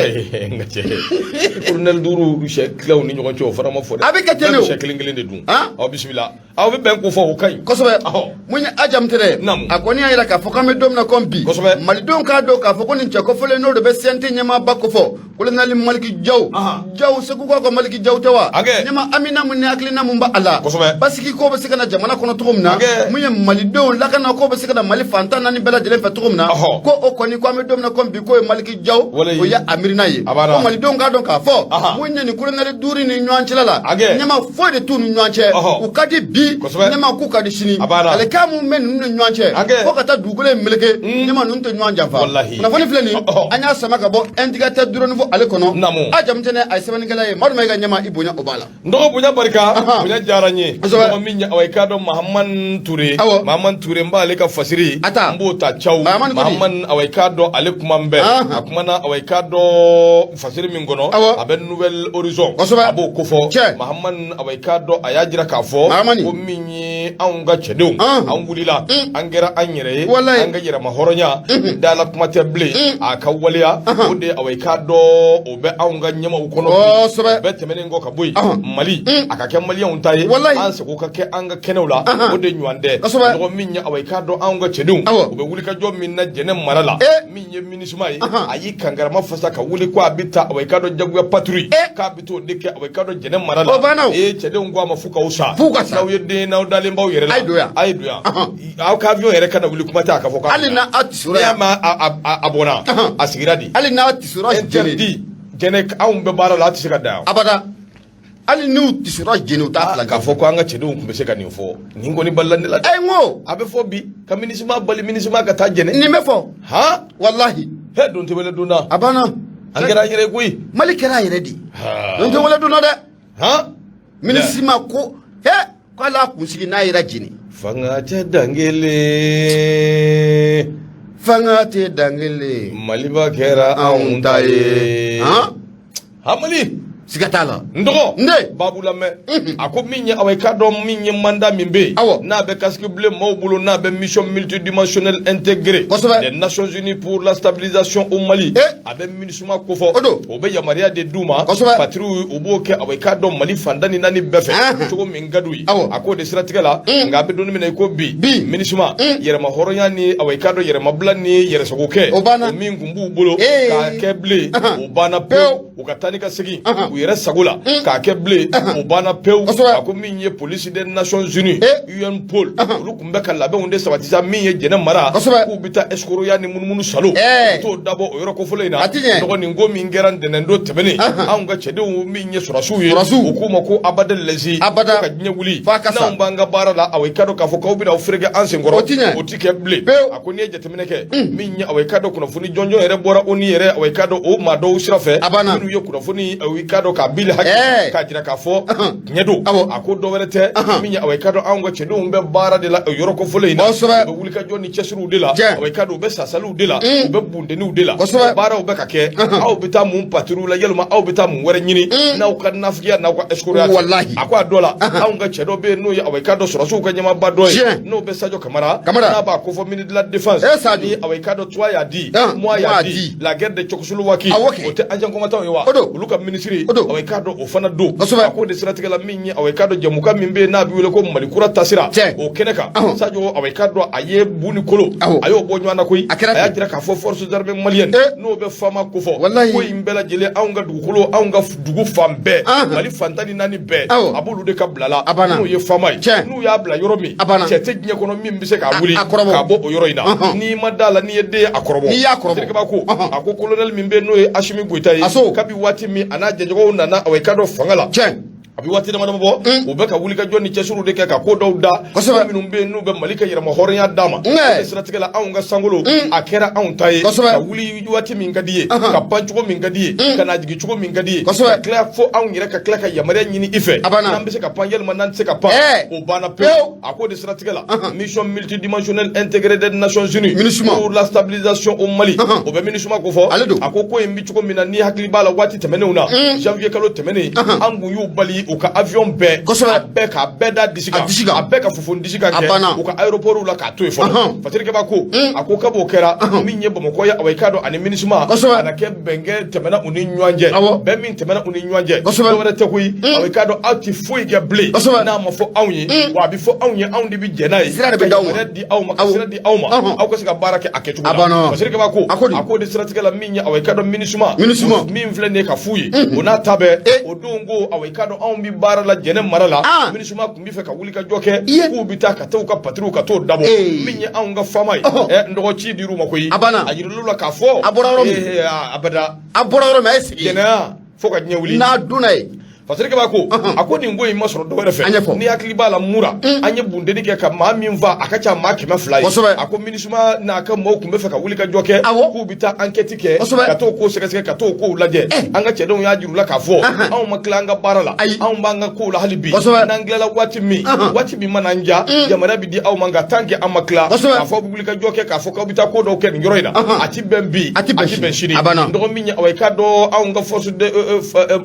[SPEAKER 1] N ka cɛ. Colonel duuru sɛ tila u ni ɲɔgɔn cɛ, o fana ma fɔ dɛ.
[SPEAKER 2] A bɛ kɛ ten de o.
[SPEAKER 1] Bɛɛ bɛ sɛ kelen kelen de dun. Aw bisimila. Aw bɛ bɛn ko fɔ, o ka ɲi.
[SPEAKER 2] Kosɛbɛ. Mun ye Ajamu Tere, a kɔni y'a jira k'a fɔ k'an bɛ don min na komi bi, malidenw k'a dɔn k'a fɔ ko nin cɛ kofɔlen n'o de bɛ CNT ɲɛmaaba kofɔ, kolonɛli Maliki Jaw, Jaw Segukaw ka Maliki Jaw tɛ wa? Ɲɛma amina mun ni hakilina mun b'a la, basigi ko bɛ se ka na jamana kɔnɔ cogo min na, mun ye malidenw lakana ko bɛ se ka na Mali fan 14 bɛɛ lajɛlen fɛ cogo min na, ko o kɔni ko an bɛ don min na komi bi, k'o ye Maliki Jaw, o ye a miirina ye. Ko malidenw k'a dɔn k'a fɔ mun ye nin kolonɛli duuru ni ɲɔgɔn cɛla la, ɲɛma foyi de t'u ni ɲɔgɔn cɛ, u ka di bi, ɲɛma k'u ka di sini, kalekan mun bɛ ninnu ni ɲɔgɔn cɛ fo ka taa dugukolo in meleke, ɲɛma ninnu tɛ ɲɔgɔn janfa. Kunnafoni filɛ nin, an y'a sama ka bɔ Indicateur du Renouveau ale kɔnɔ. Ajamu Tɛnɛ, a ye sɛbɛnnikɛla ye. Madu Mayiga, ɲɛma i bonya o b'a la.
[SPEAKER 1] N dɔgɔ, bonya barika, bonya diyara n ye. Mɔgɔ min awa i k'a dɔn Mahamani Ture, Mahamani Ture, n b'ale ka fasiri, n b'o ta caw. Mahamani, awa i k'a dɔn ale kuma bɛɛ a kumana, awa i k'a dɔn fasiri min kɔnɔ, a bɛ Nouvel Horizon, a b'o kofɔ. Mahamani, awa i k'a dɔn a y'a jira k'a fɔ ko min ye min anw ka cɛdenw an wulila an kɛra an yɛrɛ ye an ka yɛrɛma hɔrɔnya dala kuma tɛ bilen a ka waleya o de awa i k'a dɔn o bɛ anw ka ɲɛmaw kɔnɔ bɛɛ tɛmɛnen kɔ ka bɔ yen Mali a ka kɛ maliyɛnw ta ye an sago ka kɛ an ka kɛnɛw la o de ɲɔgɔn tɛ mɔgɔ min ye awa i k'a dɔn anw ka cɛdenw u bɛ wulikajɔ min na Jɛnɛ mara la min ye MINUSMA ye a y'i kankarama fasa ka wuli ko a bɛ taa awa i k'a dɔn jagoya patrouille k'a bɛ t'o de kɛ awa i k'a dɔn Jɛnɛ mara la ee cɛdenw ko a ma f'u k'aw sa n'aw ye den n'aw dalen b'aw yɛrɛ la a ye don yan a ye don yan aw ka avion yɛrɛ kana wuli kuma tɛ a ka fɔ
[SPEAKER 2] hali n'a tisora
[SPEAKER 1] yan a bɔnna a sigira di
[SPEAKER 2] hali n'a tisora
[SPEAKER 1] interdit Jɛnɛ anw bɛ baara la a tɛ se ka dan yan
[SPEAKER 2] abada hali n'u tisora jeni u t'a fila
[SPEAKER 1] k'a fɔ ko an ka cɛdenw tun bɛ se ka nin fɔ nin kɔni balila ne la
[SPEAKER 2] dɛ n ko
[SPEAKER 1] a bɛ fɔ bi ka MINUSMA bali MINUSMA ka taa Jɛnɛ
[SPEAKER 2] nin bɛ fɔ
[SPEAKER 1] han
[SPEAKER 2] walahi
[SPEAKER 1] he don tɛ wele don na
[SPEAKER 2] a banna
[SPEAKER 1] an kɛra an yɛrɛ ye koyi
[SPEAKER 2] Mali kɛra a yɛrɛ di don tɛ wele don na dɛ
[SPEAKER 1] han
[SPEAKER 2] MINUSMA ko he k'ale a kunsigi n'a yɛrɛ jeni
[SPEAKER 1] fanga tɛ dan kelen
[SPEAKER 2] fanga tɛ dan kelen
[SPEAKER 1] Maliba kɛra anw ta ye
[SPEAKER 2] han
[SPEAKER 1] han Mali
[SPEAKER 2] siga t'a la
[SPEAKER 1] n dɔgɔ
[SPEAKER 2] n den
[SPEAKER 1] babu lamɛn a ko min ye awa i k'a dɔn min ye mandat min bɛ yen
[SPEAKER 2] awɔ
[SPEAKER 1] n'a bɛ casque bleu maaw bolo n'a bɛ mission multidimensionnelle intégrée
[SPEAKER 2] kosɛbɛ
[SPEAKER 1] des Nations Unies pour la stabilisation au Mali a bɛ MINUSMA kofɔ
[SPEAKER 2] o don
[SPEAKER 1] o bɛ yamaruya de d'u ma
[SPEAKER 2] kosɛbɛ
[SPEAKER 1] patrouille u b'o kɛ awa i k'a dɔn Mali fan tan ni naani bɛɛ fɛ cogo min ka d'u ye
[SPEAKER 2] awɔ
[SPEAKER 1] a k'o de siratigɛ la nka a bɛ don min na i ko bi
[SPEAKER 2] bi
[SPEAKER 1] MINUSMA yɛrɛma hɔrɔnya ni awa i k'a dɔn yɛrɛmabila ni yɛrɛsagokɛ
[SPEAKER 2] o banna
[SPEAKER 1] o min tun b'u bolo k'a kɛ bilen o banna pewu u ka taa ni ka segin u yɛrɛ sago la k'a kɛ bilen o banna pewu a ko min ye police des Nations Unies UNPOL olu tun bɛ ka labɛnw de sabati sa min ye Jɛnɛ mara k'u bɛ taa escroya ni munumunu salo u t'o dabɔ o yɔrɔ kofɔlen in na dɔgɔ nin ko min kɛra ntɛnɛn don tɛmɛnen anw ka cɛdenw min ye sɔrɔsiw ye u k'u ma ko abada lɛsi
[SPEAKER 2] abada
[SPEAKER 1] ka diɲɛ wuli n'anw b'an ka baara la awa i k'a dɔn k'a fɔ k'aw bɛna aw fereke an senkɔrɔ o ti kɛ bilen a ko n'i ye jateminɛ kɛ min ye awa i k'a dɔn kunnafoni jɔnjɔn yɛrɛ bɔra ONU yɛrɛ awa i k'a dɔn o maa dɔw sira fɛ
[SPEAKER 2] a banna
[SPEAKER 1] minnu ye kunnafoni awa i k'a dɔn k'a bili hakɛ k'a jira k'a fɔ tiɲɛ don a ko dɔ wɛrɛ tɛ min ye awa i k'a dɔn anw ka cɛdenw bɛ baara de la o yɔrɔ kofɔlen in na u bɛ wulikajɔ ni cɛsiriw de la awa i k'a dɔn u bɛ sasaliw de la u bɛ bundeniw de la baaraw bɛ ka kɛ aw bɛ taa mun patrouille la yalima aw bɛ taa mun wɛrɛ ɲini n'aw ka nafigiya n'aw ka escroya
[SPEAKER 2] walahi
[SPEAKER 1] a ko a dɔ la anw ka cɛ dɔ bɛ yen n'o ye awa i k'a dɔn sɔrɔsiw ka ɲɛmaaba dɔ ye n'o bɛ Sadio Kamara
[SPEAKER 2] Kamara
[SPEAKER 1] n'a b'a kofɔ ministre de la défense
[SPEAKER 2] Sadio
[SPEAKER 1] ni awa i k'a dɔn toi y'a dit moi y'a dit la guerre de Tchécoslovaquie o tɛ anciens combattants ye wa olu ka ministre awa i k'a dɔn o fana don a k'o de siratigɛ la min ye awa i k'a dɔn jɛmukan min bɛ yen n'a bɛ wele ko Mali kura taasira o kɛnɛ kan Sadio awa i k'a dɔn a ye bu ni kolo a y'o bɔ ɲɔgɔn na koyi a y'a jira k'a fɔ forces armées maliennes n'o bɛ FAMa kofɔ ko in bɛɛ lajɛlen anw ka dugukolo anw ka dugu fan bɛɛ Mali fan tan ni naani bɛɛ a b'olu de ka bila la n'o ye FAMa ye n'u y'a bila yɔrɔ min cɛ tɛ diɲɛ kɔnɔ min bɛ se k'a wuli k'a bɔ o yɔrɔ in na n'i ma da la n'i ye den ye a kɔrɔbɔ
[SPEAKER 2] n'i y'a kɔrɔbɔ
[SPEAKER 1] terikɛba ko a ko colonel min bɛ yen n'o ye Asimi Goyita ye kabi waati min a n'a jɛɲɔgɔnw nana awa i k'a dɔn fanga la a bɛ waati dama dama bɔ u bɛ ka wulikajɔ ni cɛsiriw de kɛ ka ko dɔw da minnu bɛ yen n'u bɛ Mali ka yɛrɛma hɔrɔnya d'a ma o de siratigɛ la anw ka sankolo a kɛra anw ta ye ka wuli waati min ka di ye ka pan cogo min ka di ye ka na jigin cogo min ka di ye ka tila fo anw yɛrɛ ka tila ka yamaruya ɲini i fɛ n'an bɛ se ka pan yalima n'an tɛ se ka pan o banna pewu a k'o de siratigɛ la mission multidimensionnelle intégrée des Nations Unies pour la stabilisation au Mali o bɛ MINUSMA ko fɔ a ko ko in bɛ cogo min na n'i hakili b'a la waati tɛmɛnenw na janvier kalo tɛmɛnen an kun y'u bali u ka avion bɛɛ a bɛɛ k'a bɛɛ da disi kan a bɛɛ ka fofo disi kan kɛ u ka aéroport la k'a to yen fɔlɔ Fatirikɛba ko a ko kab'o kɛra min ye Bamakɔ ye awa i k'a dɔn ani MINUSMA a na kɛ bɛnkɛ tɛmɛna u ni ɲɔgɔn cɛ bɛn min tɛmɛna u ni ɲɔgɔn cɛ dɔwɛrɛ tɛ koyi awa i k'a dɔn aw tɛ foyi kɛ bilen n'a ma fɔ anw ye wa a bɛ fɔ anw ye anw de bɛ jɛn n'a ye
[SPEAKER 2] sira de bɛ d'aw ma
[SPEAKER 1] di aw ma ka sira di aw ma aw ka se ka baara kɛ a kɛcogo la Fatirikɛba ko a k'o de siratigɛ la min ye awa i k'a dɔn MINUSMA min filɛ nin ye ka f'u ye o n'a ta bɛɛ o don ko awa i k'a dɔn anw bɛ baara la Jɛnɛ mara la MINUSMA tun bɛ fɛ ka wuli ka jɔ kɛ k'u bɛ taa ka taa u ka patrouille ka t'o dabɔ min ye anw ka FAMa ye n dɔgɔ ci dir'u ma koyi a yiral'u la k'a fɔ
[SPEAKER 2] a bɔra yɔrɔ min
[SPEAKER 1] abada
[SPEAKER 2] a bɔra yɔrɔ min a ye sigi
[SPEAKER 1] Jɛnɛya fo ka diɲɛ wuli
[SPEAKER 2] n'a donna yen
[SPEAKER 1] Fatirikɛba ko a ko nin ko in ma sɔrɔ dɔwɛrɛ fɛ n'i hakili b'a la Mura an ye bundeni kɛ ka maa min faa a ka ca maa 200 ye a ko MINUSMA n'a ka maaw tun bɛ fɛ ka wuli ka jɔ kɛ k'u bɛ taa enquête kɛ ka t'o ko sɛgɛsɛgɛ ka t'o kow lajɛ an ka cɛdenw y'a jir'u la k'a fɔ anw ma tila an ka baara la anw b'an ka kow la hali bi n'an tilala waati min waati min mana an diya yamaruya bɛ di aw ma nka tant que an ma tila k'a fɔ aw bɛ wuli ka jɔ kɛ k'a fɔ k'aw bɛ taa ko dɔw kɛ nin yɔrɔ in na a ti bɛn bi
[SPEAKER 2] a ti bɛn
[SPEAKER 1] sini n dɔgɔ min ye awa i k'a dɔn anw ka force de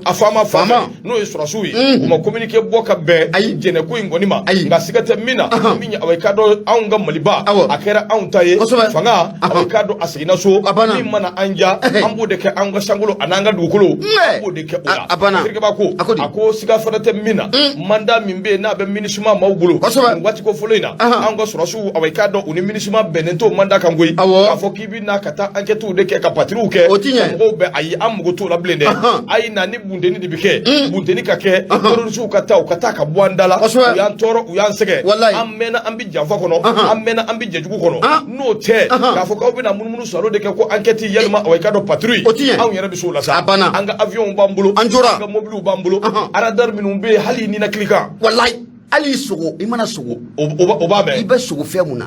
[SPEAKER 1] a FAMa fan fɛ N'o ye sɔrɔsiw ye, u ma communiqué bɔ ka bɛn
[SPEAKER 2] Ayi.
[SPEAKER 1] jɛnɛko in kɔni ma.
[SPEAKER 2] Ayi.
[SPEAKER 1] Nka siga tɛ min na, min ye, awa, i k'a dɔn anw ka Maliba, a kɛra anw ta ye. Fanga, awa, i k'a dɔn a seginna so.
[SPEAKER 2] A banna.
[SPEAKER 1] Min mana an ja, an b'o de kɛ an ka sankolo an'an ka dugukolo, an b'o de kɛ o la.
[SPEAKER 2] A banna.
[SPEAKER 1] Terikɛba ko,
[SPEAKER 2] A ko di?
[SPEAKER 1] A ko siga fana tɛ min na, mandat min bɛ yen n'a bɛ MINUSMA maaw bolo nin waati ko fɔlɔ in na, an ka sɔrɔsiw, awa, i k'a dɔn u ni MINUSMA bɛnnen t'o mandat kan koyi. K'a fɔ k'i bɛ na ka taa enquêtes de kɛ, ka patrouilles kɛ,
[SPEAKER 2] O ti ɲɛ.
[SPEAKER 1] ka mɔgɔw bɛn, ayi, an mago t'o la bilen dɛ. A ye na ni bunteni de bɛ kɛ, bunteni ka kɛ, terroristes ka taa, u ka taa ka bɔ an da la. U y'an tɔɔrɔ, u y'an sɛgɛn. An mɛnna, an bɛ janfa kɔnɔ, an mɛnna, an bɛ jɛjugu kɔnɔ. N'o tɛ, k'a fɔ k'aw bɛna munumunu salo de kɛ ko enquête yalima, awa, i k'a dɔn patrouille,
[SPEAKER 2] O ti ɲɛ.
[SPEAKER 1] anw yɛrɛ bɛ s'o la sa.
[SPEAKER 2] A banna.
[SPEAKER 1] An ka avions b'an bolo,
[SPEAKER 2] An jɔra.
[SPEAKER 1] an ka mobiliw b'an bolo, radar minnu bɛ yen, hali ninakili kan.
[SPEAKER 2] Walayi, hali sogo, i mana sogo,
[SPEAKER 1] o b'a
[SPEAKER 2] i
[SPEAKER 1] mɛn.
[SPEAKER 2] bɛ sogo fɛn mun na,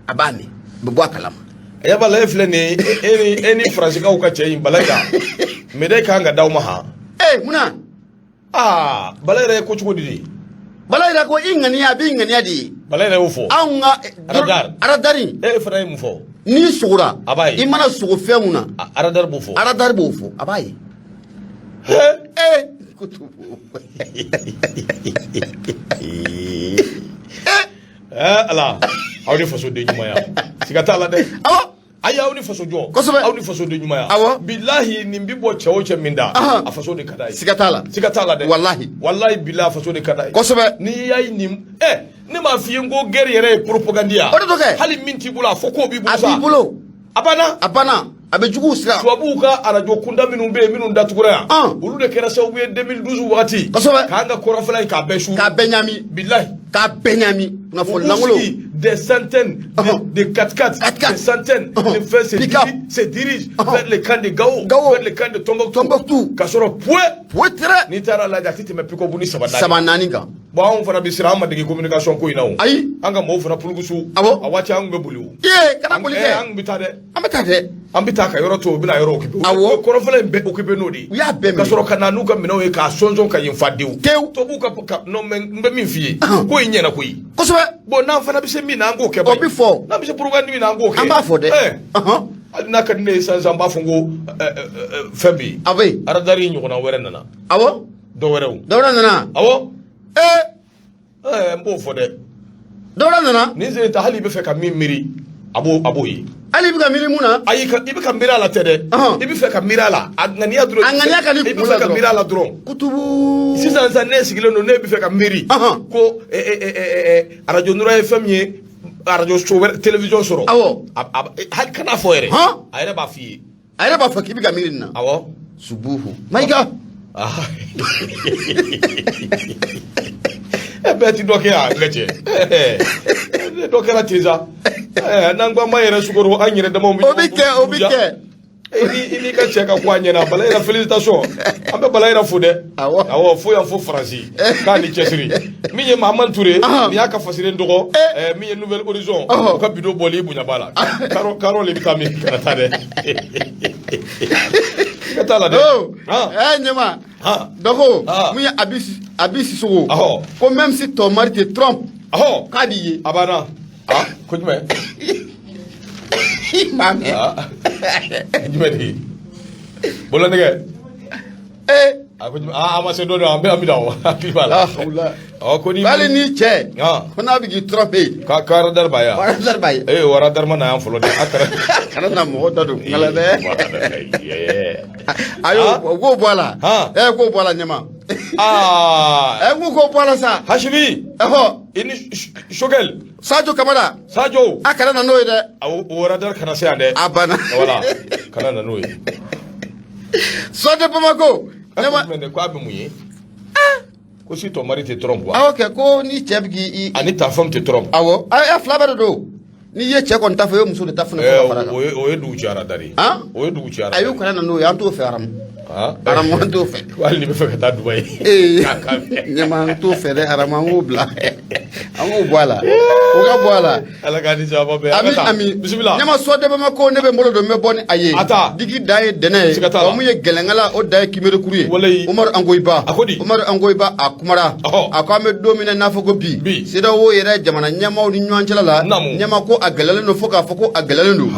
[SPEAKER 2] a b'a mɛn, a bɛ bɔ a kalama.
[SPEAKER 1] A b'a la, e filɛ nin ye, e ni Faransikaw ka cɛ in, Balayira, médaille kan ka d'aw ma han.
[SPEAKER 2] Ee, munna?
[SPEAKER 1] Aa, Bala yɛrɛ ye ko cogo di de?
[SPEAKER 2] Bala yɛrɛ ko i ŋaniya, a b'i ŋaniya de ye.
[SPEAKER 1] Bala yɛrɛ y'o fɔ.
[SPEAKER 2] Anw ka
[SPEAKER 1] Radar.
[SPEAKER 2] Radar in.
[SPEAKER 1] E fana ye mun fɔ?
[SPEAKER 2] N'i sogora,
[SPEAKER 1] A b'a ye.
[SPEAKER 2] i mana sogo fɛn mun na,
[SPEAKER 1] A- radar b'o fɔ.
[SPEAKER 2] Radar b'o fɔ, a b'a ye.
[SPEAKER 1] He?
[SPEAKER 2] Ee, kutubu.
[SPEAKER 1] Ɛɛ Ala, aw ni fasoden ɲumanya, siga t'a la dɛ. Ayi, aw ni faso jɔ. Aw ni fasoden ɲumanya. Bilahi, nin bi bɔ cɛ o cɛ min da, a faso de ka d'a ye.
[SPEAKER 2] Siga t'a la.
[SPEAKER 1] Siga t'a la dɛ.
[SPEAKER 2] Walahi.
[SPEAKER 1] Walahi bilahi, a faso de ka d'a ye. N'i y'a ye nin, ɛ, ne m'a f'i ye n ko guerre yɛrɛ ye propagande ya.
[SPEAKER 2] O de don kɛ.
[SPEAKER 1] Hali min t'i bolo, a fɔ k'o b'i bolo
[SPEAKER 2] A
[SPEAKER 1] sa.
[SPEAKER 2] b'i bolo.
[SPEAKER 1] A banna.
[SPEAKER 2] A banna, a bɛ juguw siran.
[SPEAKER 1] Tubabuw ka arajo kunda minnu bɛ yen, minnu datugura yan, olu de kɛra sababu ye 2012 wagati k'an ka kɔrɔnfɛla in k'a bɛɛ su.
[SPEAKER 2] K'a bɛɛ ɲami.
[SPEAKER 1] Bilahi.
[SPEAKER 2] K'a bɛɛ ɲami, kunnafoni
[SPEAKER 1] U
[SPEAKER 2] lankolon.
[SPEAKER 1] sigi, des centaines de 4x4,
[SPEAKER 2] 4x4.
[SPEAKER 1] des centaines de fɛn se
[SPEAKER 2] Pick-up.
[SPEAKER 1] se dirigent vers le camp de Gao,
[SPEAKER 2] Gao.
[SPEAKER 1] vers le camp de Tombouctou.
[SPEAKER 2] Tombouctou.
[SPEAKER 1] K'a sɔrɔ point.
[SPEAKER 2] Foyi tɛ.
[SPEAKER 1] N'i taara lajɛ, a tɛ tɛmɛ pick-up ni saba naani.
[SPEAKER 2] Saba naani kan.
[SPEAKER 1] Bon, anw fana bɛ siran, an ma dege communication ko in na o.
[SPEAKER 2] Ayi.
[SPEAKER 1] An ka mɔgɔw fana pulukusu. A waati an tun bɛ boli o.
[SPEAKER 2] Ee, kana boli kɛ.
[SPEAKER 1] An tun bɛ taa dɛ.
[SPEAKER 2] An bɛ taa dɛ.
[SPEAKER 1] An bɛ taa ka yɔrɔ to, u bɛna yɔrɔ occupé. Kɔrɔnfɛla in bɛɛ occupé n'o de ye.
[SPEAKER 2] U y'a bɛɛ minɛ.
[SPEAKER 1] Ka sɔrɔ ka na n'u ka minɛnw ye k'a sɔnsɔn ka yen fa dewu.
[SPEAKER 2] Tewu.
[SPEAKER 1] Tubabuw ka non, mais n bɛ min f'i ye. Ko in ɲɛna koyi. Bon, n'an fana bɛ se min na, an k'o kɛ.
[SPEAKER 2] O bɛ fɔ.
[SPEAKER 1] N'an bɛ se propagande min na, an k'o kɛ.
[SPEAKER 2] An b'a fɔ dɛ.
[SPEAKER 1] Hali n'a ka di ne ye sisan sisan, n b'a fɔ n ko fɛn bɛ yen.
[SPEAKER 2] A bɛ yen.
[SPEAKER 1] Radar in ɲɔgɔnna wɛrɛ nana. Dɔ wɛrɛw.
[SPEAKER 2] Dɔ wɛrɛ nana.
[SPEAKER 1] Awɔ.
[SPEAKER 2] Ee.
[SPEAKER 1] N b'o fɔ dɛ.
[SPEAKER 2] Dɔ wɛrɛ nana.
[SPEAKER 1] Nin sen ta, hali i bɛ fɛ ka min miiri, a b'o ye.
[SPEAKER 2] Hali i bɛ ka miiri mun na?
[SPEAKER 1] Ayi, i bɛ ka miiri a la tɛ dɛ. I bɛ fɛ ka miiri a la. A ŋaniya dɔrɔn.
[SPEAKER 2] A ŋaniya ka di
[SPEAKER 1] I bɛ
[SPEAKER 2] kunkolo la
[SPEAKER 1] fɛ ka
[SPEAKER 2] dɔrɔn.
[SPEAKER 1] miiri a la dɔrɔn.
[SPEAKER 2] Kutubu.
[SPEAKER 1] Sisan sisan, ne sigilen don, ne bɛ fɛ ka miiri. Ko arajo Nura ye fɛn min ye, arajo so wɛrɛ, télévision sɔrɔ. Hali kana fɔ yɛrɛ. A yɛrɛ b'a f'i ye.
[SPEAKER 2] A yɛrɛ b'a fɔ k'i bɛ ka miiri nin na.
[SPEAKER 1] Awɔ.
[SPEAKER 2] Subuhu. Mayiga.
[SPEAKER 1] Bɛɛ ti dɔ kɛ yan, n ka cɛ. Dɔ kɛra ten sa. N'an ko an b'an yɛrɛ sukoro, an yɛrɛ damaw bɛ
[SPEAKER 2] O bɛ kɛ, o bɛ kɛ.
[SPEAKER 1] I n'i ka cɛ ka ko a ɲɛna. Balayira, félicitation. An bɛ Balayira fo dɛ. Awɔ, fo yan fo Faransi. K'a ni cɛsiri. Min ye Mahamani Ture, nin y'a ka fasiren dɔgɔ. Min ye Nouvel Horizon, u ka bidon bɔli i bonya b'a la. Karo karo le bɛ taa min kana taa dɛ. I ka taa la dɛ.
[SPEAKER 2] Ɲɛma. Dɔgɔ, mun ye Abi Sisoko. Ko même si ton mari te trompe. K'a b'i ye.
[SPEAKER 1] A banna. Ah, ko jumɛn?
[SPEAKER 2] I m'a mɛn.
[SPEAKER 1] Jumɛn de ye? Bololanɛgɛ. A ko jumɛn? Ah, a ma se don dɔ, an bɛ na o. Hakili b'a la.
[SPEAKER 2] Ah,
[SPEAKER 1] Ɔ, ko ni.
[SPEAKER 2] Hali ni cɛ. Ko n'a bɛ k'i tromper.
[SPEAKER 1] Ka radar b'a yan.
[SPEAKER 2] Radar b'a ye.
[SPEAKER 1] Ee, o radar ma na yan fɔlɔ dɛ. A kɛra.
[SPEAKER 2] Kana na mɔgɔ da don kuma la dɛ. Ayi, o k'o bɔ a la. K'o bɔ a la ɲɛma. N ko k'o bɔ a la sa.
[SPEAKER 1] Hasimi. I ni Sogɛl.
[SPEAKER 2] Sadio Kamara.
[SPEAKER 1] Sadio.
[SPEAKER 2] A kana na n'o ye dɛ.
[SPEAKER 1] O radar kana se yan dɛ.
[SPEAKER 2] A banna.
[SPEAKER 1] Voilà, kana na n'o ye.
[SPEAKER 2] Soir de Bamako.
[SPEAKER 1] Ɲɛma. Ko a bɛ mun ye? Ko si ton mari te trompe wa?
[SPEAKER 2] Awɔ kɛ, ko ni cɛ bɛ k'i.
[SPEAKER 1] Ani ta femme te trompe.
[SPEAKER 2] Awɔ, a fila bɛɛ de don. N'i ye cɛ kɔni ta fɔ, i ye muso de ta fana fɔ ka fara kan.
[SPEAKER 1] O ye dugu ci radar ye. O ye dugu ci radar.
[SPEAKER 2] Ayi, o kana na n'o ye, an t'o fɛ Aramu. Aramu, an t'o fɛ.
[SPEAKER 1] Hali n'i bɛ fɛ ka taa Dubayi.
[SPEAKER 2] Ee, ɲɛma, an t'o fɛ dɛ Aramu, an k'o bila. An k'o bɔ a la. O ka bɔ a la.
[SPEAKER 1] Ala k'a ni sababa bɛn.
[SPEAKER 2] Ami ami.
[SPEAKER 1] Bisimila.
[SPEAKER 2] Ɲɛma, Soir de Bamako, ne bɛ n bolo don, n bɛ bɔ ni a ye.
[SPEAKER 1] A ta.
[SPEAKER 2] Digi dan ye dɛnɛ ye.
[SPEAKER 1] Siga t'a la.
[SPEAKER 2] Ɔ, mun ye gɛlɛnkala, o dan ye kimerekuru ye.
[SPEAKER 1] Walayi.
[SPEAKER 2] Umaru Angoyiba.
[SPEAKER 1] A ko di?
[SPEAKER 2] Umaru Angoyiba, a kumara. A ko an bɛ don min na, n'a fɔ ko bi.
[SPEAKER 1] Bi.
[SPEAKER 2] CEDEAO yɛrɛ jamana ɲɛmaaw ni ɲɔgɔn cɛla la.
[SPEAKER 1] Naamu.
[SPEAKER 2] Ɲɛma ko a gɛlɛyalen don fo k'a fɔ ko a gɛlɛyalen don.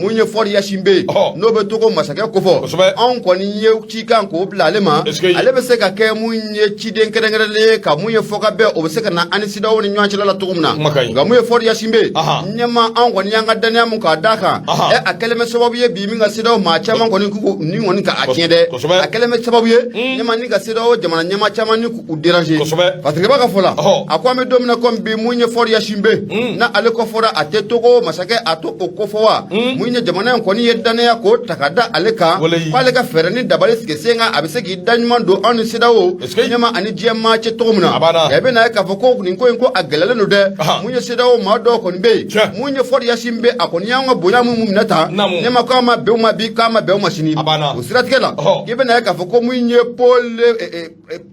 [SPEAKER 2] Mun ye Faure Gnassingbé. N'o bɛ Togo masakɛ kofɔ.
[SPEAKER 1] Kosɛbɛ.
[SPEAKER 2] Anw kɔni ye cikan k'o bila ale ma, ale bɛ se ka kɛ mun ye ciden kɛrɛnkɛrɛnlen ye ka mun ye fɔkabɛn o bɛ se ka na an ni CEDEAO ni ɲɔgɔn cɛla la cogo min na. Nka mun ye Faure Gnassingbé, ɲɛma, anw kɔni y'an ka dannaya mun k'a d'a kan, a kɛlen bɛ sababu ye bi min ka CEDEAO maa caman kɔni k'u ni kɔni ka a tiɲɛ dɛ. A kɛlen bɛ sababu ye, ɲɛma, ni ka CEDEAO jamana ɲɛmaa caman ni k'u déranger. Patrick Ba ka fɔ la, a ko an bɛ don min na komi bi, mun ye Faure Gnassingbé, n'a ale ko fɔra a tɛ Togo masakɛ a to o ko fɔ wa, mun ye jamana in kɔni ye dannaya k'o ta ka da ale kan, k'ale ka fɛɛrɛ ni dabali sigi sen kan, a bɛ se k'i da ɲuman don anw ni CEDEAO, ɲɛma, ani diɲɛ maa cɛ cogo min na. I bɛna ye k'a fɔ ko nin ko in ko a gɛlɛyalen don dɛ. Mun ye CEDEAO maa dɔw kɔni bɛ yen, mun ye Faure Gnassingbé, a kɔni y'an ka bonya mun minɛ tan, ɲɛma, k'a ma bɛn u ma bi, k'a ma bɛn u ma sini. O siratigɛ la, i bɛna ye k'a fɔ ko mun ye Paul,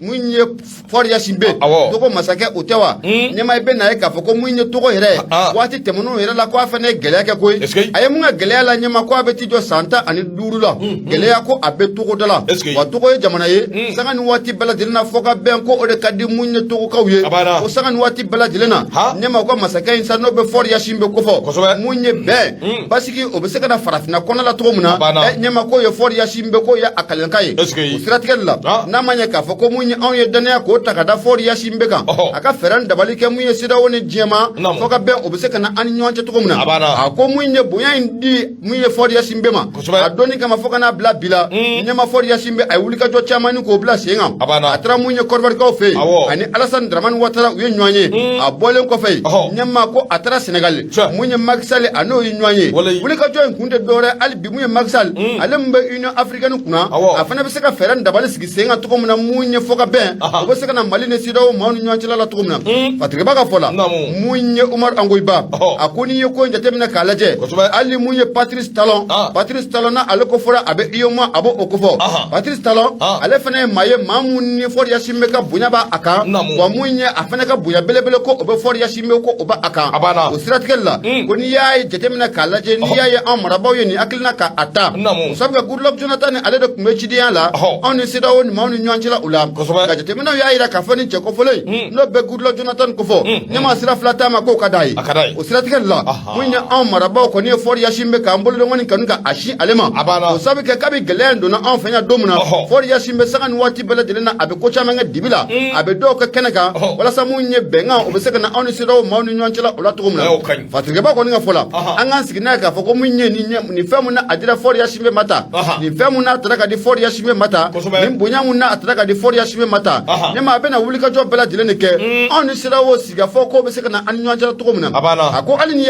[SPEAKER 2] mun ye Faure Gnassingbé, Togo masakɛ o tɛ wa, ɲɛma, i bɛna ye k'a fɔ ko mun ye Togo yɛrɛ waati tɛmɛnenw yɛrɛ la, ko a fana ye gɛlɛya kɛ koyi. A ye mun ka gɛlɛya la, ɲɛma, ko a bɛ t'i jɔ san 15 la, gɛlɛya ko a bɛ Togo da la. Wa Togo ye jamana ye, sanga ni waati bɛɛ lajɛlen na, fɔ ka bɛn ko o de ka di mun ye Togokaw ye. Ko sanga ni waati bɛɛ lajɛlen na, ɲɛma, u ka masakɛ in sa, n'o bɛ Faure Gnassingbé kofɔ, mun ye bɛn basigi o bɛ se ka na farafinna kɔnɔ la cogo min na, ɲɛma, k'o ye Faure Gnassingbé k'o ye a kalenkan ye. O siratigɛ de la, n'a ma ɲɛ k'a fɔ ko mun ye anw ye dannaya k'o ta ka da Faure Gnassingbé kan, a ka fɛɛrɛ ni dabali kɛ mun ye CEDEAO ni diɲɛma fɔ ka bɛn o bɛ se ka na an ni ɲɔgɔn cɛ cogo min na. A ko mun ye bonya in di mun ye Faure Gnassingbé ma a donni kama fo ka n'a bila bi la, ɲɛma, Faure Gnassingbé a ye wulikajɔ caman ni k'o bila sen kan. A taara mun ye Côte d'Ivoire fɛ yen, ani Alassane Dramane Ouattara u ye ɲɔgɔn ye. A bɔlen kɔfɛ yen, ɲɛma, ko a taara Sénégal, mun ye Macky Sall, a n'o ye ɲɔgɔn ye. Wulikajɔ in kun tɛ dɔwɛrɛ hali bi, mun ye Macky Sall, ale min bɛ Union africaine kunna, a fana bɛ se ka fɛɛrɛ ni dabali sigi sen kan cogo min na, mun ye fɔ ka bɛn o bɛ se ka na Mali ni CEDEAO maaw ni ɲɔgɔn cɛla la cogo min na. Patrick Ba ka fɔ la, mun ye Oumar Ongoiba, a ko n'i ye ko in jateminɛ k'a lajɛ, hali mun ye Patrice Talon, Patrice Talon na ale ko fɔra a bɛ UEMOA, a b'o ko fɔ. Patrice Talon, ale fana ye maa ye, maa mun ni Faure Gnassingbé ka bonya b'a a kan. Wa mun ye a fana ka bonya belebele ko o bɛ Faure Gnassingbé ko o b'a a kan. O siratigɛ la, ko n'i y'a ye jateminɛ k'a lajɛ, n'i y'a ye anw marabaaw ye nin hakilina ka a ta, o sabu kɛ Goodluck Jonathan ni ale de tun bɛ cidenya la anw ni CEDEAO ni maaw ni ɲɔgɔn cɛla o la. Nka jateminɛw y'a jira k'a fɔ ni cɛ kofɔlen in, n'o bɛ Goodluck Jonathan kofɔ, ɲɛmaa sira fila taama k'o ka d'a ye. O siratigɛ la, mun ye anw marabaaw kɔni ye Faure Gnassingbé k'an bolodengɔnni kanu ka a sin ale ma, o sabu kɛ kabi gɛlɛya in donna anw fɛ yan don min na, Faure Gnassingbé sanga ni waati bɛɛ lajɛlen na, a bɛ ko caman kɛ dibi la, a bɛ dɔw kɛ kɛnɛ kan, walasa mun ye bɛnkan o bɛ se ka na anw ni CEDEAO maaw ni ɲɔgɔn cɛla o la cogo min na. Patrick Ba kɔni ka fɔ la, an k'an sigi n'a ye k'a fɔ ko mun ye nin fɛn mun na a dira Faure Gnassingbé ma ta, nin fɛn mun n'a taara ka di Faure Gnassingbé ma ta, nin bonya mun n'a taara ka di Faure Gnassingbé ma ta, ne ma a bɛna wulikajɔ bɛɛ lajɛlen de kɛ anw ni CEDEAO sigikafɔ ko bɛ se ka na an ni ɲɔgɔn cɛla cogo min na. A ko hali n'i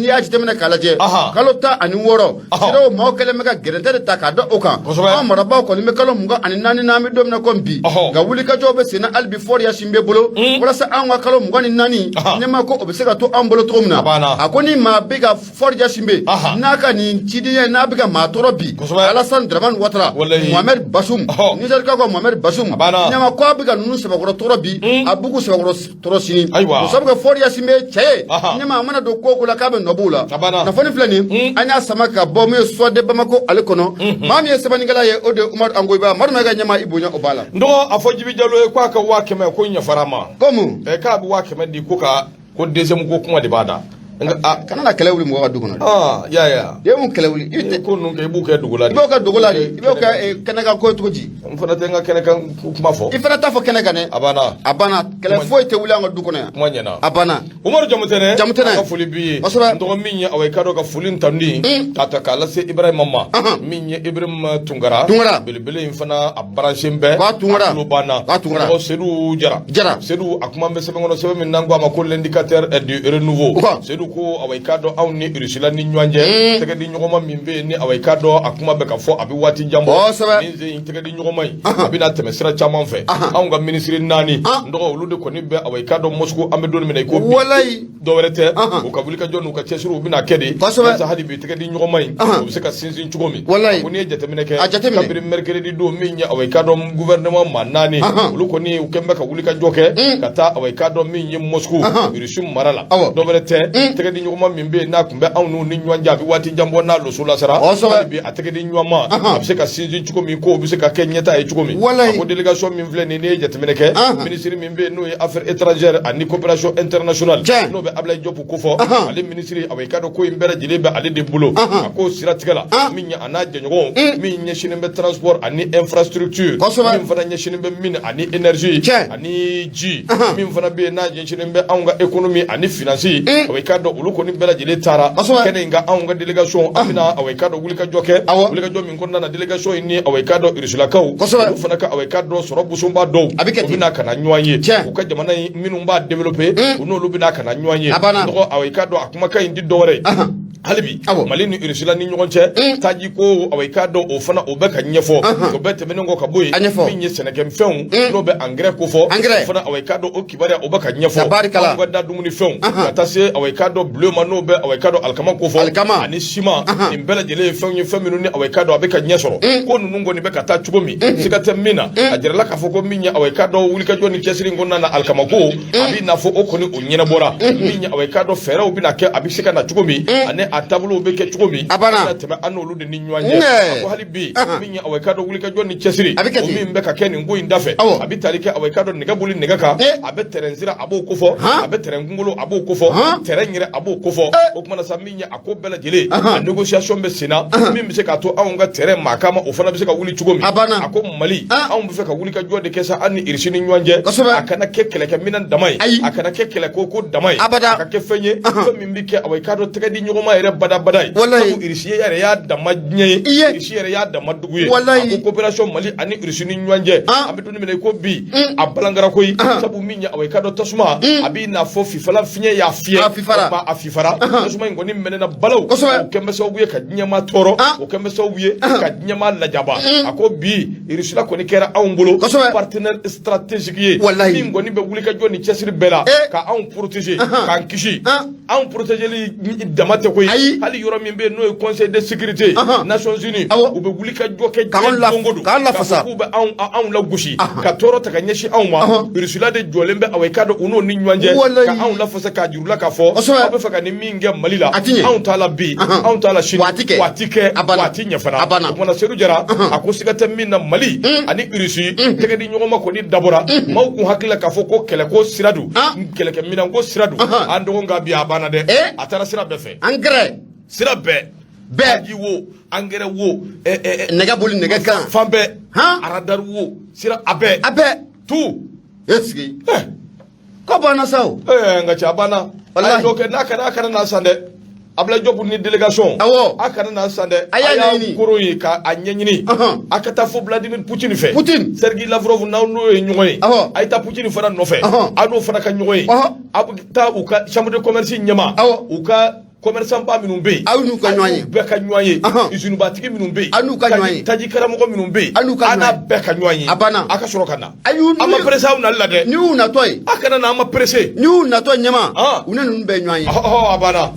[SPEAKER 2] y'a jateminɛ k'a lajɛ, kalo 16, CEDEAO maaw kɛlen bɛ ka gɛrɛntɛ de ta k'a da o kan. Anw marabaaw kɔni bɛ kalo 24 na, an bɛ don min na komi bi, nka wulikajɔw bɛ sen na hali bi Faure Gnassingbé bolo, walasa anw ka kalo 24, ɲɛma, ko o bɛ se ka to anw bolo cogo min na. A ko ni maa bɛ ka Faure Gnassingbé n'a ka nin cidenya n'a bɛ ka maa tɔɔrɔ bi, Alassane Dramane Ouattara, Mohamed Bazoum, Nizɛrikaw ka Mohamed Bazoum, ɲɛma, ko a bɛ ka ninnu sɛbɛkɔrɔ tɔɔrɔ bi, a b'u k'u sɛbɛkɔrɔ tɔɔrɔ sini. O sabu kɛ Faure Gnassingbé cɛ ye, ɲɛma, a mana don ko o ko la k'a bɛ nɔ b'u la. Kunnafoni filɛ nin, an y'a sama ka bɔ min ye Soir de Bamako ale kɔnɔ. Maa min ye sɛbɛnnikɛla ye, o de ye Umaru Angoyiba. Madu ma ka ɲɛma, i bonya o b'a la.
[SPEAKER 1] N dɔgɔ, a fɔ Jibi Jalo ye k'a ka 100 000 ko ɲɛfara ma.
[SPEAKER 2] Komi
[SPEAKER 1] k'a bɛ 100 000 di ko ka ko deuxième ko kuma de b'a da.
[SPEAKER 2] Kana na kɛlɛ wuli mɔgɔ ka du kɔnɔ.
[SPEAKER 1] Aa, ya ya.
[SPEAKER 2] I ye mun kɛlɛ wuli?
[SPEAKER 1] I tɛ ko ninnu kɛ, i b'u kɛ dogo la de.
[SPEAKER 2] I b'o kɛ dogo la de, i b'o kɛ kɛnɛ kan ko cogo di?
[SPEAKER 1] N fana tɛ n ka kɛnɛ kan kuma fɔ.
[SPEAKER 2] I fana t'a fɔ kɛnɛ kan dɛ.
[SPEAKER 1] A banna.
[SPEAKER 2] A banna, kɛlɛ foyi tɛ wuli an ka du kɔnɔ yan.
[SPEAKER 1] Kuma ɲɛna.
[SPEAKER 2] A banna.
[SPEAKER 1] Umaru Jamutɛnɛ.
[SPEAKER 2] Jamutɛnɛ.
[SPEAKER 1] Ka foli b'i ye.
[SPEAKER 2] Kosɛbɛ.
[SPEAKER 1] N dɔgɔ min ye awa, i ka dɔn ka foli tanuni k'a ta k'a lase Ibrahima ma. Min ye Ibrahima Tunkara.
[SPEAKER 2] Tunkara.
[SPEAKER 1] Belebele in fana a branché bɛɛ.
[SPEAKER 2] K'a Tunkara.
[SPEAKER 1] A tulo banna.
[SPEAKER 2] K'a Tunkara.
[SPEAKER 1] N dɔgɔ Seydou Jara.
[SPEAKER 2] Jara.
[SPEAKER 1] Seydou, a kuma bɛ sɛbɛn kɔnɔ, sɛbɛn min n'an ko a ma ko l'indicateur du renouveau. Seydou ko awa, i k'a dɔn anw ni Russie la ni ɲɔgɔn cɛ, tɛgɛ di ɲɔgɔnma min bɛ yen ni awa, i k'a dɔn a kuma bɛ ka fɔ a bɛ waati jan bɔ. Nin sen in tɛgɛ di ɲɔgɔnma in, a bɛna tɛmɛ sira caman fɛ. Anw ka minisiri naani, n dɔgɔ, olu de kɔni bɛ awa, i k'a dɔn Moscou, an bɛ don min na i ko bi. Dɔwɛrɛ tɛ, u ka wulikajɔ n'u ka cɛsiriw u bɛna kɛ de walasa hali bi tɛgɛ di ɲɔgɔnma in o bɛ se ka sinsin cogo min. Ko n'i ye jateminɛ kɛ, kabini mercredi don min ye awa, i k'a dɔn gouvernement maa naani, olu kɔni u kɛlen bɛ ka wulikajɔ kɛ ka taa awa, i k'a dɔn min ye Moscou, Russie mara la. Dɔwɛrɛ tɛ. Tɛgɛ di ɲɔgɔnma min bɛ yen n'a tun bɛ anw n'u ni ɲɔgɔn cɛ, a bɛ waati jan bɔ n'a loso lasara. Hali bi a tɛgɛ di ɲɔgɔnma a bɛ se ka sinsin cogo min, k'o bɛ se ka kɛ ɲɛtaa ye cogo min. A ko délégation min filɛ nin ye, n'i ye jateminɛ kɛ, minisiri min bɛ yen n'o ye affaires étrangères ani coopération internationale, n'o bɛ Ablaye Diop kofɔ, ale minisiri, awa i k'a dɔn ko in bɛɛ lajɛlen bɛ ale de bolo. A ko siratigɛ la, min ye a n'a jɛɲɔgɔnw, min ɲɛsinnen bɛ transport ani infrastructure, min fana ɲɛsinnen bɛ mine ani énergie ani ji, min fana bɛ yen n'a ɲɛsinnen bɛ anw ka économie ani finance, awa i k'a dɔn olu kɔni bɛɛ lajɛlen taara kɛnɛ in kan. Anw ka délégation, an bɛna, awa i k'a dɔn, wulikajɔ kɛ, wulikajɔ min kɔnɔna na, délégation in ni, awa i k'a dɔn, Rusilakaw, olu fana ka, awa i k'a dɔn, sɔrɔ bosonba dɔw, u bɛna ka na ɲɔgɔn ye. U ka jamana in minnu b'a développer, u n'olu bɛna ka na ɲɔgɔn ye. Dɔgɔ, awa i k'a dɔn, a kumakan in di dɔwɛrɛ ye. Hali bi Mali ni Rusila ni ɲɔgɔn cɛ, taji ko, awa i k'a dɔn, o fana o bɛ ka ɲɛfɔ. O bɛɛ tɛmɛnen kɔ ka bɔ yen, min ye sɛnɛkɛfɛnw, n'o bɛ angɛrɛ kofɔ, o fana, awa i k'a dɔn, o kibaruya o bɛ ka ɲɛfɔ. Anw ka da dumunifɛnw, ka taa se, awa i k'a dɔn, blé ma, n'o bɛ, awa i k'a dɔn, alikama kofɔ ani siman, nin bɛɛ lajɛlen ye fɛnw ye, fɛn minnu ni, awa i k'a dɔn, a bɛ ka ɲɛ sɔrɔ. Ko ninnu kɔni bɛ ka taa cogo min, siga tɛ min na, a jirala k'a fɔ ko min ye, awa i k'a dɔn, wulikajɔ ni cɛsiri in kɔnɔna na, alikama ko a b'i n'a fɔ o kɔni o ɲɛnabɔra. Min ye, awa i k'a dɔn, fɛɛrɛw bɛna kɛ, a bɛ se ka na cogo min ani a taabolow bɛ kɛ cogo min, a bɛna tɛmɛ an n'olu de ni ɲɔgɔn cɛ. A ko hali bi, min ye, awa i k'a dɔn, wulikajɔ ni cɛsiri o min bɛ ka kɛ nin ko in dafɛ, a bɛ tali kɛ, awa i k'a dɔn, nɛgɛ boli nɛgɛ kan, a bɛ tɛrɛn sira, a b'o kofɔ, a bɛ tɛrɛn kunkolo, a b'o kofɔ, tɛrɛn yɛrɛ, a b'o kofɔ. O tuma na sa, min ye a ko bɛɛ lajɛlen, a négociation bɛ sen na, min bɛ se k'a to anw ka tɛrɛn maa kama, o fana bɛ se ka wuli cogo min. A ko Mali, anw bɛ fɛ ka wulikajɔ de kɛ sa an ni Irisi ni ɲɔgɔn cɛ. A kana kɛ kɛlɛkɛminɛn dama ye, a kana kɛ kɛlɛko ko dama ye, a ka kɛ fɛn ye, fɛn min bɛ kɛ, awa i k'a dɔn, tɛgɛ di ɲɔgɔnma yɛrɛ badabada ye. Sabu Irisi yɛrɛ y'a dama diɲɛ ye, Irisi yɛrɛ y'a dama dugu ye. A ko coopération Mali ani Irisi ni ɲɔgɔn cɛ, an bɛ don min na i ko bi, a balangara koyi. Sabu min ye, awa i k'a dɔn, tasuma a b'i n'a fɔ fifalan fiɲɛ y'a fiyɛ, a fifara. Tasuma in kɔni mɛnɛna balaw, o kɛn bɛ sababu ye ka diɲɛmaa tɔɔrɔ, o kɛn bɛ sababu ye ka diɲɛmaa lajaba. A ko bi Irisila kɔni kɛra anw bolo partenaire stratégique ye, min kɔni bɛ wulikajɔ ni cɛsiri bɛɛ la ka anw protéger, k'an kisi. Anw protégeli dama tɛ koyi, hali yɔrɔ min bɛ yen n'o ye Conseil de sécurité Nations Unies, u bɛ wulikajɔ kɛ diɲɛ don o don
[SPEAKER 2] k'an lafasa,
[SPEAKER 1] k'u bɛ anw lagosi, ka tɔɔrɔ ta ka ɲɛsin anw ma. Irisila de jɔlen bɛ, awa i k'a dɔn, u n'o ni ɲɔgɔn cɛ, ka anw lafasa, k'a jir'u la k'a fɔ aw bɛ fɛ ka nin min kɛ Mali la, anw t'a la bi, anw t'a la sini, wa a ti kɛ, wa a ti ɲɛ fana. O kumana Sedu Jara, a ko siga tɛ min na, Mali ani Irisi tɛgɛ di ɲɔgɔn ma kɔni dabɔra. Maaw kun hakili la k'a fɔ ko kɛlɛko sira don, kɛlɛkɛminɛnko sira don. An dɔgɔ, nka bi a banna dɛ, a taara sira bɛɛ fɛ.
[SPEAKER 2] Angɛrɛ
[SPEAKER 1] sira bɛɛ
[SPEAKER 2] bɛɛ
[SPEAKER 1] ji wo, angɛrɛ wo,
[SPEAKER 2] nɛgɛ boli nɛgɛ kan,
[SPEAKER 1] fan bɛɛ, aradari wo, sira a bɛɛ,
[SPEAKER 2] a bɛɛ
[SPEAKER 1] tout.
[SPEAKER 2] E sigi ko banna sa o.
[SPEAKER 1] N ka cɛ, a banna. A ye dɔ kɛ n'a kana, a kana na san dɛ. Ablaye Diop ni délégation.
[SPEAKER 2] Awɔ.
[SPEAKER 1] A kana na san dɛ.
[SPEAKER 2] A y'a ɲɛɲini.
[SPEAKER 1] Koro ye ka a ɲɛɲini. A ka taa fo Vladimir Poutine fɛ.
[SPEAKER 2] Poutine.
[SPEAKER 1] Sergei Lavrov, n'aw n'o ye ɲɔgɔn ye. A ye taa Poutine fana nɔfɛ. Aw n'o fana ka ɲɔgɔn ye. A bɛ taa u ka chambre de commerce ɲɛmaa. U ka commerçant ba minnu bɛ yen.
[SPEAKER 2] Aw n'u ka ɲɔgɔn ye.
[SPEAKER 1] Bɛɛ ka ɲɔgɔn ye. Usine batigi minnu bɛ yen.
[SPEAKER 2] Aw n'u ka ɲɔgɔn ye.
[SPEAKER 1] Taji karamɔgɔ minnu bɛ yen.
[SPEAKER 2] Aw n'u ka
[SPEAKER 1] ɲɔgɔn ye. A n'a bɛɛ ka ɲɔgɔn ye.
[SPEAKER 2] A banna.
[SPEAKER 1] A ka sɔrɔ ka na.
[SPEAKER 2] Ayi.
[SPEAKER 1] An ma pressé aw nali la dɛ.
[SPEAKER 2] N'i y'u natɔ ye.
[SPEAKER 1] A kana na, an ma pressé.
[SPEAKER 2] N'i y'u natɔ ɲɛma. U ni ninnu bɛɛ ɲɔgɔn ye.
[SPEAKER 1] Ɔhɔ, a banna.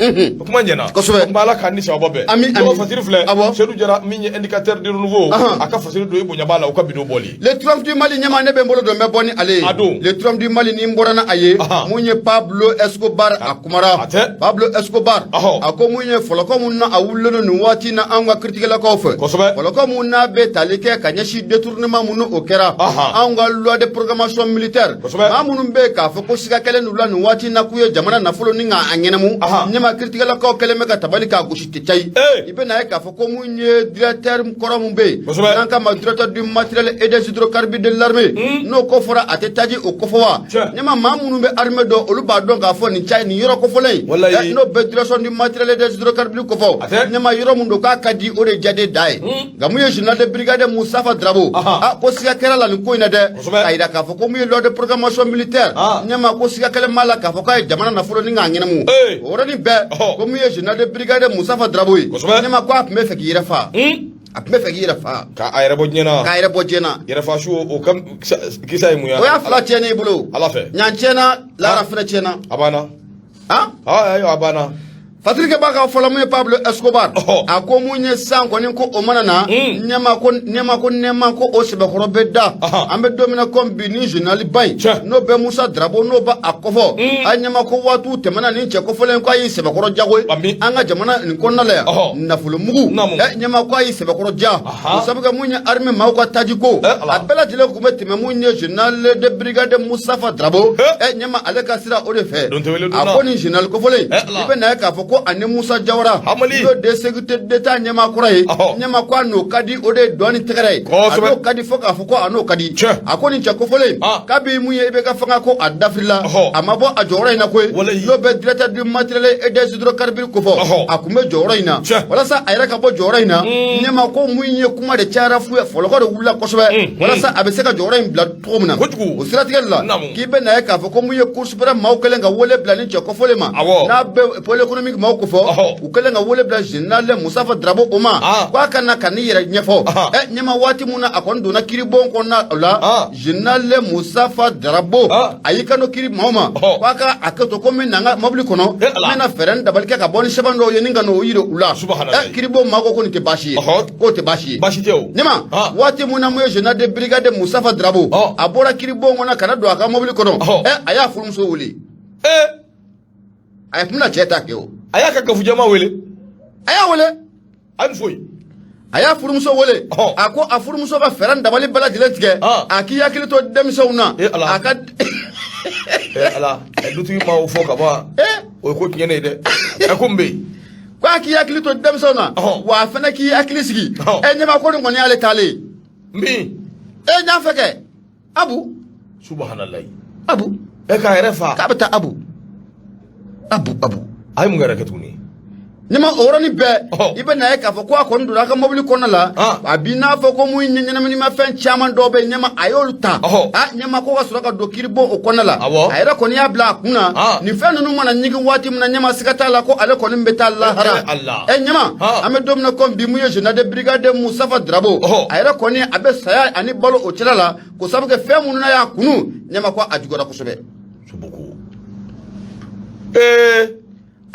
[SPEAKER 1] Kuma ɲɛna.
[SPEAKER 2] Kosɛbɛ.
[SPEAKER 1] N b'a la k'an ni sababa bɛn.
[SPEAKER 2] Ami, ami.
[SPEAKER 1] Dɔgɔ fasiri filɛ.
[SPEAKER 2] Awɔ.
[SPEAKER 1] Sedu Jara, min ye indicateur du renouveau. A ka fasiri don i bonya b'a la, u ka bidon bɔli.
[SPEAKER 2] Le Triomphe du Mali ɲɛma, ne bɛ n bolo don n bɛ bɔ ni ale ye.
[SPEAKER 1] A don.
[SPEAKER 2] Le Triomphe du Mali, ni n bɔra n'a ye. Mun ye Pablo Escobar, a kumara.
[SPEAKER 1] A tɛ.
[SPEAKER 2] Pablo Escobar.
[SPEAKER 1] A
[SPEAKER 2] ko mun ye fɔlɔkɔ mun na a wulilen don nin waati na anw ka kiritigɛlakaw fɛ. Fɔlɔkɔ mun n'a bɛ tali kɛ ka ɲɛsin détournement mun o kɛra. Anw ka loi de programmation militaire. Maa minnu bɛ yen k'a fɔ ko siga kɛlen d'u la nin waati na k'u ye jamana nafolo ni k'a ɲɛnɛmu. Ɲɛma, kiritigɛlakaw kɛlen bɛ ka tabali k'a gosi tɛ cayi. I bɛna ye k'a fɔ ko mun ye directeur kɔrɔ mun bɛ yen. N'an k'a ma directeur du matériel et des hydrocarbures de l'armée. N'o ko fɔra, a tɛ taji o kofɔ wa? Ɲɛma, maa minnu bɛ armée dɔn, olu b'a dɔn k'a fɔ nin ca nin yɔrɔ kofɔlen in. N'o bɛ direction du matériel et des hydrocarbures kofɔ. Ɲɛma, yɔrɔ mun don k'a ka di, o de jaden da ye. Nka mun ye général de brigade Mustafa Drabo. A ko siga kɛra la nin ko in na dɛ. K'a yira k'a fɔ ko mun ye loi de programmation militaire. Ɲɛma, ko siga kɛlen b'a la k'a fɔ k'a ye jamana nafolo ni k'a ɲɛnɛmu. O yɔrɔnin bɛɛ, ko mun ye général de brigade Mustafa Drabo ye. Ɲɛma, ko a tun bɛ fɛ k'i yɛrɛ fa. A tun bɛ fɛ k'i yɛrɛ fa.
[SPEAKER 1] K'a yɛrɛ bɔ diɲɛ na.
[SPEAKER 2] K'a yɛrɛ bɔ diɲɛ na.
[SPEAKER 1] Yɛrɛfa su, o ka kisa ye mun ye?
[SPEAKER 2] O y'a fila tiɲɛnen i bolo.
[SPEAKER 1] Ala fɛ.
[SPEAKER 2] Ɲan tiɲɛna, lahara fana tiɲɛna.
[SPEAKER 1] A banna. Ayiwa, a banna.
[SPEAKER 2] Fasirikɛ b'a ka fɔ la mun ye Pablo Escobar a ko mun ye san kɔni ko o mana na ɲɛma ko nɛma ko nɛma ko o sɛbɛkɔrɔ bɛ da an bɛ don min na komi bi ni général ba in n'o bɛ Musa Darabo n'o b'a a kofɔ a ɲɛma ko waatiw tɛmɛna nin cɛ kofɔlen ko a y'i sɛbɛkɔrɔ jago ye an ka jamana nin kɔnɔna la yan nafolomugu ɲɛma ko a y'i sɛbɛkɔrɔ ja o sabu kɛ mun ye armée maaw ka taji ko a bɛɛ lajɛlen tun bɛ tɛmɛ mun ye général de brigade Mustafa Darabo ɲɛma ale ka sira o de fɛ a ko nin général kofɔlen i bɛ na ye k'a fɔ ko ani Musa Jawara n'o de sécurité d'État ɲɛmaa kɔrɔ ye ɲɛma ko a n'o ka di o de ye dɔn ni tɛgɛrɛ ye a n'o ka di fo k'a fɔ ko a n'o ka di a ko nin cɛ kofɔlen kabi mun ye IBK fanga ko a dafirila a ma bɔ a jɔyɔrɔ in na koyi n'o bɛ directeur du matériel et des hydrocarbures kofɔ a tun bɛ jɔyɔrɔ in na walasa a yɛrɛ ka bɔ jɔyɔrɔ in na ɲɛma ko mun ye kuma de cayara fu ye fɔlɔkɔ de wulila kosɛbɛ walasa a bɛ se ka jɔyɔrɔ in bila cogo min na o siratigɛ la k'i bɛ na ye k'a fɔ ko mun ye cour suprême maaw kɛlen ka wele bila ni cɛ kofɔlen ma n'a bɛ pôle économique maaw kofɔ u kɛlen ka wele bila général Mustafa Darabo o ma ko a ka na ka n'i yɛrɛ ɲɛfɔ ɲɛma waati mun na a kɔni donna kiiribon kɔnɔna la général Mustafa Darabo a y'i kanto kiiri maaw ma ko a ka hakɛ to ko n bɛ na n ka mobili kɔnɔ n bɛna fɛɛrɛ ni dabali kɛ ka bɔ ni sɛbɛn dɔw ye ni ka n'o yira u la kiiribon maaw ko ko nin tɛ baasi ye k'o tɛ baasi ye
[SPEAKER 1] baasi tɛ o
[SPEAKER 2] ɲɛma waati mun na mun ye général de brigade Mustafa Darabo a bɔra kiiribon kɔnɔ ka na don a ka mobili kɔnɔ a y'a furumuso wele a tun bɛna cɛ ta kɛ o
[SPEAKER 1] a y'a ka gafujɛma wele
[SPEAKER 2] a y'a wele
[SPEAKER 1] a ye foyi
[SPEAKER 2] a y'a furumuso wele a ko a furumuso ka fɛɛrɛ ni dabali bɛɛ lajɛlen tigɛ a k'i hakili to denmisɛnw na a ka
[SPEAKER 1] ala dutigi ma o fɔ ka ban o ye ko tiɲɛnen ye dɛ ɛ ko n bɛ yen
[SPEAKER 2] ko a k'i hakili to denmisɛnw na wa a fana k'i hakili sigi ɛ ɲɛma ko nin kɔni y'ale taalen ye
[SPEAKER 1] min
[SPEAKER 2] e n y'a fɛ kɛ abu
[SPEAKER 1] subahanallahi
[SPEAKER 2] abu
[SPEAKER 1] ɛ k'a yɛrɛ fa
[SPEAKER 2] k'a bɛ taa abu abu abu
[SPEAKER 1] a ye mun yɛrɛ kɛ tuguni
[SPEAKER 2] ɲɛma o yɔrɔnin bɛɛ i bɛ na ye k'a fɔ ko a kɔni donna a ka mobili kɔnɔna la a b'i n'a fɔ ko mun ye ɲɛnaminimafɛn caman dɔw bɛ ɲɛma a y'olu ta a ɲɛma ko ka sɔrɔ ka don kiiribon o kɔnɔna la a yɛrɛ kɔni y'a bila a kun na nin fɛn ninnu mana ɲigin waati min na ɲɛma siga t'a la ko ale kɔni bɛ taa lahara ɛ ɲɛma an bɛ don min na komi bi mun ye général de brigade Mustafa Darabo a yɛrɛ kɔni a bɛ saya ani balo o cɛla la k'o sabu kɛ fɛn minnu na y'a kunu ɲɛma ko a juguyara kosɛbɛ
[SPEAKER 1] ee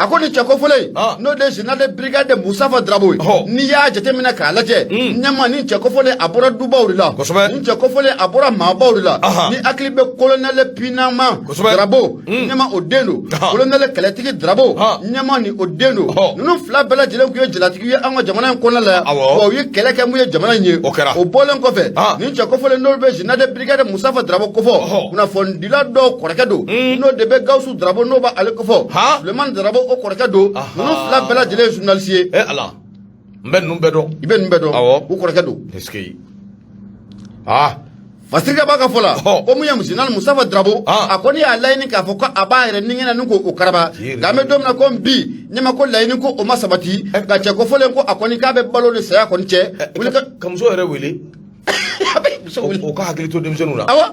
[SPEAKER 2] a ko nin cɛ kofɔlen ah. n'o de général de brigade Mustafa Darabo ye n'i y'a jateminɛ k'a lajɛ hmm. ɲɛma nin cɛ kofɔlen a bɔra dubaw de la nin cɛ kofɔlen a bɔra maabaw de la ni hakili bɛ colonel Pinama Darabo hmm. ɲɛma o den don colonel Kɛlɛtigi Darabo ɲɛma ni o den don ninnu fila bɛɛ lajɛlen tun ye jalatigi ye an ka jamana in kɔnɔna la yan wa u ye kɛlɛ kɛ mun ye jamana in ye o bɔlen kɔfɛ nin cɛ kofɔlen n'olu bɛ général de brigade Mustafa Darabo kofɔ kunnafonidila dɔw kɔrɔkɛ don hmm. n'o de bɛ Gawusu Darabo n'o b'ale kofɔ Sulemani Darabo o kɔrɔkɛ don ninnu fila bɛɛ lajɛlen ye journaliste ye
[SPEAKER 1] eh ala n bɛ ninnu bɛɛ dɔn
[SPEAKER 2] i bɛ ninnu bɛɛ dɔn
[SPEAKER 1] awɔ
[SPEAKER 2] u kɔrɔkɛ don
[SPEAKER 1] est-ce que ah
[SPEAKER 2] Fasirikɛ b'a ka fɔ la ko mun ye général Mustafa Darabo a kɔni y'a laɲini k'a fɔ ko a b'a yɛrɛ ni ŋɛnɛ ni k'o karaba nka an bɛ don min na ko bi ɲɛma ko laɲini ko o ma sabati nka cɛ kofɔlen ko a kɔni k'a bɛ balo ni saya kɔni
[SPEAKER 1] cɛ ka muso yɛrɛ wele o ka hakili to denmisɛnninw na
[SPEAKER 2] awɔ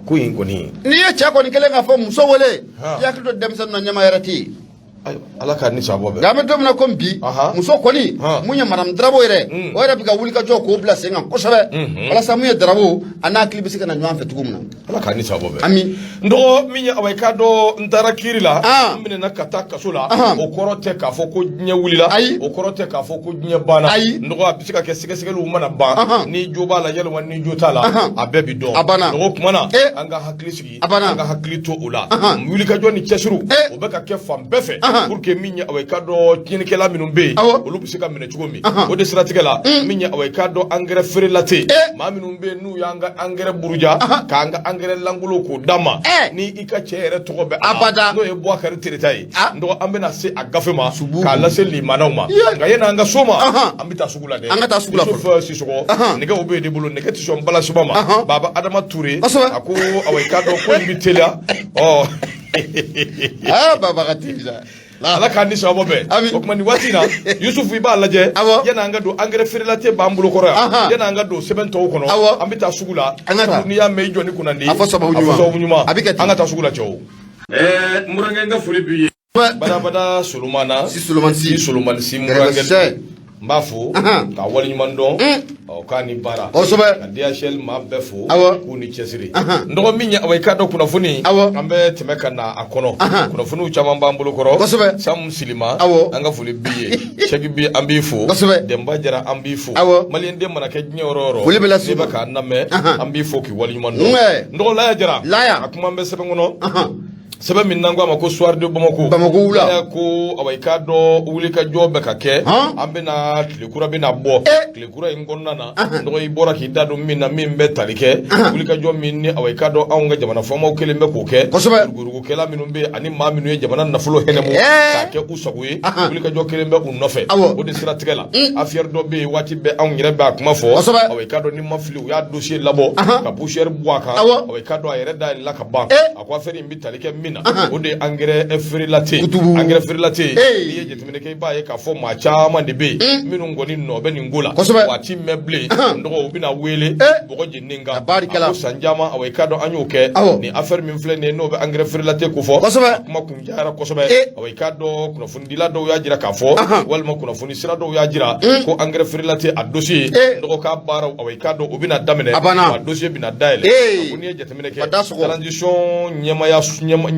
[SPEAKER 1] ko in kɔni
[SPEAKER 2] n'i ye cɛ kɔni kelen k'a fɔ muso wele i hakili to denmisɛnninw na ɲɛma yɛrɛ tɛ yen
[SPEAKER 1] ala ka ni sabɔ
[SPEAKER 2] bɛɛ nka an bɛ don min na komi bi muso kɔni mun ye madame Darabo yɛrɛ mm. o yɛrɛ bɛ ka wuli ka jɔ k'o bila sen kan kosɛbɛ mm-hmm. walasa mun ye Darabo a n'a hakili bɛ se ka na ɲɔgɔn fɛ cogo min na
[SPEAKER 1] ala ka ni sabɔ bɛɛ
[SPEAKER 2] ami
[SPEAKER 1] n dɔgɔ min ye awa i k'a dɔn n taara kiiri la n minɛna ka taa kaso la o kɔrɔ tɛ k'a fɔ ko diɲɛ wulila
[SPEAKER 2] ayi
[SPEAKER 1] o kɔrɔ tɛ k'a fɔ ko diɲɛ banna
[SPEAKER 2] ayi
[SPEAKER 1] n dɔgɔ a bɛ se ka kɛ sɛgɛsɛgɛliw mana ban ni jo b'a la yalima ni jo t'a la a bɛɛ bi dɔn
[SPEAKER 2] a banna
[SPEAKER 1] o tuma na
[SPEAKER 2] eh.
[SPEAKER 1] an ka hakili sigi
[SPEAKER 2] a banna
[SPEAKER 1] an ka hakili to o la wulikajɔ ni cɛsiriw
[SPEAKER 2] eh.
[SPEAKER 1] o bɛ ka kɛ fan bɛɛ fɛ pour que min ye awa i k'a dɔn tiɲɛnikɛla minnu bɛ yen olu bɛ se ka minɛ cogo min o de siratigɛ la min ye awa i k'a dɔn angɛrɛ feerela tɛ
[SPEAKER 2] Eh.
[SPEAKER 1] maa minnu bɛ yen n'u y'an ka angɛrɛ buruja k'an ka angɛrɛ lankolon k'o d'an ma
[SPEAKER 2] Eh.
[SPEAKER 1] ni i ka cɛ yɛrɛ tɔgɔ bɛ a
[SPEAKER 2] Abada.
[SPEAKER 1] n'o ye Bubakari Tereta ye
[SPEAKER 2] Ah.
[SPEAKER 1] n dɔgɔ an bɛna se a gafe ma
[SPEAKER 2] Subu.
[SPEAKER 1] k'a lase limanaw ma
[SPEAKER 2] Ye.
[SPEAKER 1] nka yanni an ka s'o ma
[SPEAKER 2] Ahan.
[SPEAKER 1] an bɛ taa sugu la dɛ
[SPEAKER 2] An ka taa sugu la
[SPEAKER 1] Yusuf Sisɔkɔ nɛgɛw bɛ de bolo nɛgɛ tɛ sɔn balasiba ma
[SPEAKER 2] Ahan.
[SPEAKER 1] Baba Adama Ture
[SPEAKER 2] Kosɛbɛ.
[SPEAKER 1] a ko awa i k'a dɔn ko in bɛ teliya ɔ
[SPEAKER 2] aa baba ka teli sa
[SPEAKER 1] ala k'an ni sababu bɛn
[SPEAKER 2] Ami.
[SPEAKER 1] o tuma nin waati in na Yusufu i b'a lajɛ
[SPEAKER 2] Awɔ.
[SPEAKER 1] yanni an ka don angɛrɛ feerela tɛ b'an bolo kɔrɔ yan
[SPEAKER 2] Ahan.
[SPEAKER 1] yanni an ka don sɛbɛn tɔw kɔnɔ
[SPEAKER 2] Awɔ.
[SPEAKER 1] an bɛ taa sugu la
[SPEAKER 2] An ka taa.
[SPEAKER 1] n'i y'a mɛn i jɔ ni kunnandi
[SPEAKER 2] A fɔ sababu
[SPEAKER 1] a fɔ
[SPEAKER 2] ɲuman.
[SPEAKER 1] sababu ɲuman
[SPEAKER 2] A bɛ kɛ ten.
[SPEAKER 1] an ka taa sugu la cɛw ɛɛ n burankɛ n ka foli b'i ye badabada Solomana
[SPEAKER 2] Si Solomani
[SPEAKER 1] si
[SPEAKER 2] si
[SPEAKER 1] Solomani si n
[SPEAKER 2] Gɛrɛgɛsɛ.
[SPEAKER 1] burankɛ N b'a fo k'a waleɲuman dɔn, ɔ k'a ni baara.
[SPEAKER 2] Kosɛbɛ.
[SPEAKER 1] Ka DHL maa bɛɛ fo k'u ni cɛsiri.
[SPEAKER 2] N
[SPEAKER 1] dɔgɔ min ye, awa, i k'a dɔn kunnafoni, an bɛ tɛmɛ ka na a kɔnɔ. Kunnafoniw caman b'an bolo kɔrɔ. Samu Silima, an ka foli b'i ye. Sɛki bi, an b'i fo. Denba Jara, an b'i fo. Maliyɛn den mana kɛ diɲɛ yɔrɔ o yɔrɔ,
[SPEAKER 2] foli bɛ lase
[SPEAKER 1] n'i bɛ k'an lamɛn, an b'i fo k'i waleɲuman dɔn. N dɔgɔ Laya Jara,
[SPEAKER 2] Laya.
[SPEAKER 1] A kuma bɛ sɛbɛn kɔnɔ, sɛbɛn min n'an ko a ma ko Soir de Bamako.
[SPEAKER 2] Bamako wula.
[SPEAKER 1] Laya ko, awa, i k'a dɔn wulikajɔ bɛ ka kɛ. An bɛna tile kura bɛna bɔ. Tile kura in kɔnɔna na, dɔgɔ, i bɔra k'i da don min na, min bɛ tali kɛ wulikajɔ min ni, awa, i k'a dɔn anw ka jamana faamaw kelen bɛ k'o kɛ. Yuruguyurugukɛla minnu bɛ yen ani maa minnu ye jamana nafolo hɛnɛmu k'a kɛ u sago ye, wulikajɔ kelen bɛ u nɔfɛ. O de siratigɛ la, affaire dɔ bɛ yen, waati bɛɛ anw yɛrɛ bɛ a kuma fɔ. Awa, i k'a dɔn ni ma fili, u y'a dossier labɔ ka poussière bɔ a kan. Awa, i k'a dɔn a yɛrɛ dayɛlɛla ka ban. A ko affaire in bɛ tali kɛ min na, o de ye engrais frelaté. Engrais frelaté, n'i ye jateminɛ kɛ, i b'a ye k'a fɔ maa caman de bɛ yen minnu kɔni nɔ bɛ nin ko la. Waati mɛn bilen, n dɔgɔ, u bɛna wele bɔgɔ jeninen kan.
[SPEAKER 2] A
[SPEAKER 1] ko san caman, awa, i k'a dɔn an y'o kɛ. Nin affaire min filɛ nin ye, n'o bɛ engrais frelaté ko fɔ, a kuma kun cayara kosɛbɛ. Awa, i k'a dɔn kunnafonidila dɔw y'a jira k'a fɔ, walima kunnafoni sira dɔw y'a jira ko engrais frelaté a dossier, n dɔgɔ, k'a baaraw, awa, i k'a dɔn o bɛna daminɛ, a dossier bɛna dayɛlɛ. A ko n'i ye jateminɛ kɛ, transition ɲɛmaya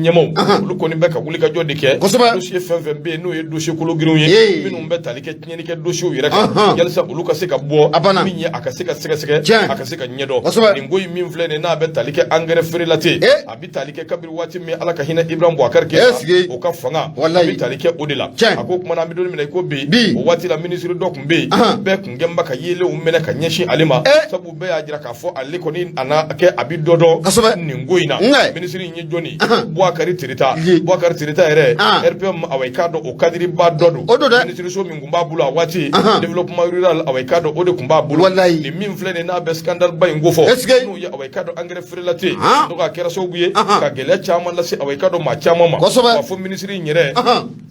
[SPEAKER 1] ɲɛmaw, olu kɔni bɛ ka wulikajɔ de kɛ. Dossier fɛn fɛn bɛ yen, n'o ye dossier kologirinw ye, minnu bɛ tali kɛ tiɲɛni kɛ dossier yɛrɛ kan, yalisa olu ka se ka bɔ, min ye a ka se ka sɛgɛsɛgɛ, a ka se ka ɲɛdɔn. Nin ko in min filɛ nin ye, n'a bɛ tali kɛ engrais frelaté, a bɛ tali kɛ kabiri waati min Ala ka hinɛ Ibrahim Boubacar Keïta, o ka fanga, a bɛ tali kɛ o de la. A ko kumana, an bɛ don min na i ko bi, o waati la ministre dɔ tun bɛ yen, bɛɛ tun kɛn bɛ ka yelenw minɛ ka ɲɛsin ale ma, sabu bɛɛ y'a jira k'a fɔ ale kɔni a na kɛ a bɛ dɔ dɔn nin ko in na. Ministre in ye jɔni? Boubacar Tereta. Boubacar Tereta yɛrɛ, RPM, awa, i k'a dɔn o cadre ba dɔ don.
[SPEAKER 2] O don dɛ.
[SPEAKER 1] Ministre so min tun b'a bolo a waati, développement rural, awa, i k'a dɔn o de tun b'a bolo. Nin min filɛ nin n'a bɛ scandale ba in ko fɔ, n'o ye, awa, i k'a dɔn engrais frelaté, donc a kɛra sababu ye ka gɛlɛya caman lase, awa, i k'a dɔn maa caman ma. K'a fɔ ministre in yɛrɛ,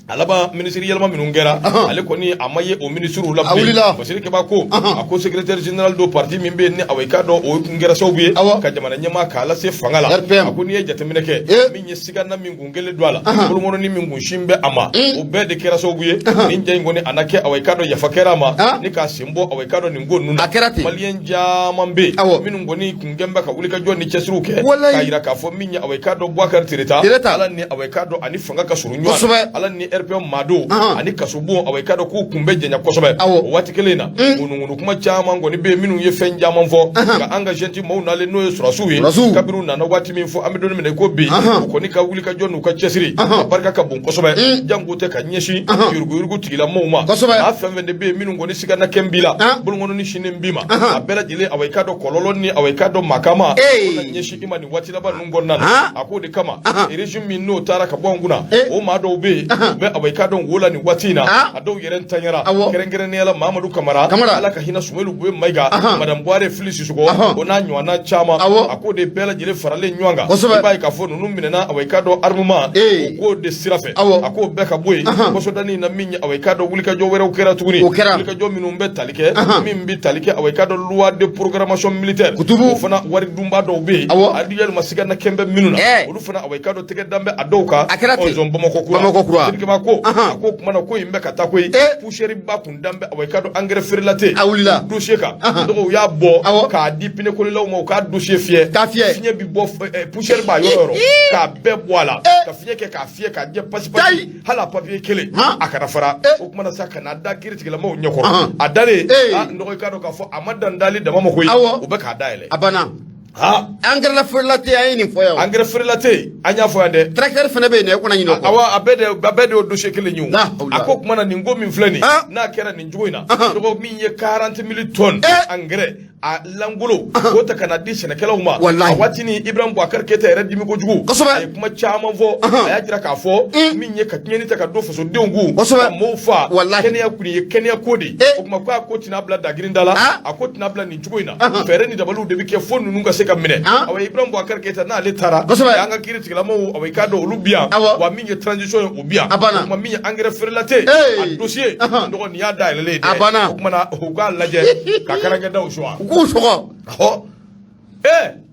[SPEAKER 1] a laban ministre yɛlɛma minnu kɛra, ale kɔni a ma ye o ministre la bilen. Fasiri Keba ko, a ko secrétaire général do parti min bɛ yen ni, awa, i k'a dɔn o tun kɛra sababu ye ka jamana ɲɛmaa k'a lase fanga la. A ko n'i ye jateminɛ kɛ, min ye sigana min kun kɛlen don a la, bolokɔnɔni min kun sin bɛ a ma, o bɛɛ de kɛra sababu ye nin ja in kɔni a na kɛ, awa, i k'a dɔn yafa kɛra a ma ni k'a sen bɔ, awa, i k'a dɔn nin ko ninnu na.
[SPEAKER 2] A kɛra ten.
[SPEAKER 1] Maliyɛn caman bɛ yen minnu kɔni kun kɛn bɛ ka wulikajɔ ni cɛsiriw kɛ k'a jira k'a fɔ min ye, awa, i k'a dɔn Boubacar Tereta, Ala ni, awa, i k'a dɔn ani fanga ka surun ɲɔgɔn na, Ala ni RPM maa don ani kasobon, awa, i k'a dɔn k'u kun bɛ janya kosɛbɛ. O waati kelen in na, ŋunuŋunu kuma caman kɔni bɛ yen minnu ye fɛn caman fɔ ka an ka junte maaw nalen, n'o ye sɔrɔdasiw ye, kabiri u nana waati min fɔ an bɛ don min na i ko bi, u kɔni ka wulikajɔ n'u ka cɛsiri a barika ka bon kosɛbɛ, janko tɛ ka ɲɛsin yuruguyurugu tigilamɔgɔw ma. Maa fɛn fɛn de bɛ yen minnu kɔni sigana kɛn b'i la, bolokɔnɔni sinnen b'i ma, a bɛɛ lajɛlen, awa, i k'a dɔn kɔlɔlɔ ni, awa, i k'a dɔn makama o na ɲɛsin i ma nin waati laban ninnu kɔnɔna na. A k'o de kama, régime min n'o taara ka bɔ an kunna, o maa dɔw bɛ yen, u bɛ, awa, i k'a dɔn wo la nin waati in na, a dɔw yɛrɛ ntanyara, kɛrɛnkɛrɛnnenya la Mamadu Kamara, Ala ka hinɛ Sumelu Buye Mayiga, Madame Buware Fili Sisɔkɔ, o n'a ɲɔgɔnna caman. A k'o de bɛɛ lajɛlen faralen ɲɔgɔn kan, i b'a ye k'a fɔ ninnu minɛna, awa, i k'a dɔn armement o k'o de sira fɛ. A k'o bɛɛ ka bɔ yen kɔsɔdani na, min ye, awa, i k'a dɔn wulikajɔ wɛrɛw kɛra tuguni, wulikajɔ minnu bɛ tali kɛ, min bɛ tali kɛ, awa, i k'a dɔn loi de programmation militaire, o fana wari dunba dɔw bɛ yen, a yalima sigana kɛn bɛ minnu na, olu fana, awa, i k'a dɔn tɛgɛ dan bɛ a dɔw kan.
[SPEAKER 2] A kɛra ten.
[SPEAKER 1] Bamakɔ kura.
[SPEAKER 2] Bamakɔ kura.
[SPEAKER 1] Sidiki ko, a ko kuma na, ko in bɛ ka taa koyi, poussière ba kun dan bɛ, awa, i k'a dɔn engrais frelaté
[SPEAKER 2] A wulila.
[SPEAKER 1] dossier kan. Donc u y'a bɔ k'a di pneu kolilaw ma, u k'a dossier fiyɛ.
[SPEAKER 2] K'a fiyɛ.
[SPEAKER 1] Fiɲɛ bi bɔ, poussière b'a yɔrɔ yɔrɔ, k'a bɛɛ bɔ a la, ka fiɲɛ kɛ k'a fiyɛ k'a jɛ pasi pasi, hali a papier kelen a kana fara. O kuma na sa, ka na da kiiritigɛlamɔgɔw ɲɛkɔrɔ, a dalen, a n dɔgɔ, i k'a dɔn k'a fɔ a ma dan dali dama ma koyi, u bɛ k'a dayɛlɛ.
[SPEAKER 2] A banna. Engrais frelaté, an ye nin fɔ yan.
[SPEAKER 1] Engrais frelaté, an y'a fɔ yan dɛ.
[SPEAKER 2] Tracteur fana bɛ yen dɛ, e kana ɲinɛ o kɔ.
[SPEAKER 1] Awɔ, a bɛɛ de y'o dossier kelen ye o. A ko kuma na, nin ko min filɛ nin, n'a kɛra nin cogo in na, dɔgɔ, min ye 40 000 tonnes engrais a langolo k'o ta ka na di sɛnɛkɛlaw ma. A waati ni Ibrahim Boubacar Keïta yɛrɛ dimi kojugu. A ye kuma caman fɔ, a y'a jira k'a fɔ min ye ka tiɲɛni ta ka don fasodenw kun, ka mɔɔw fa. Kɛnɛya kun ye kɛnɛya ko de ye. O tuma ko a ko tɛna bila dagirinda la, a ko tɛna bila nin cogo in na, fɛɛrɛ ni dabaliw de bɛ kɛ fo ninnu ka se ka minɛ. Awa, Ibrahim Boubacar Keïta n'ale taara, an ka kiiri tigilamɔgɔw, awa, i k'a dɔn olu bi yan, wa min ye transition ye, o bi yan. O tuma min ye engrais frelaté a dossier, n dɔgɔ, nin y'a dayɛlɛlen ye dɛ.
[SPEAKER 2] A banna.
[SPEAKER 1] O tuma na u k'a lajɛ ka karankɛdaw suwa.
[SPEAKER 2] U k'u sɔgɔ.
[SPEAKER 1] Ɔ.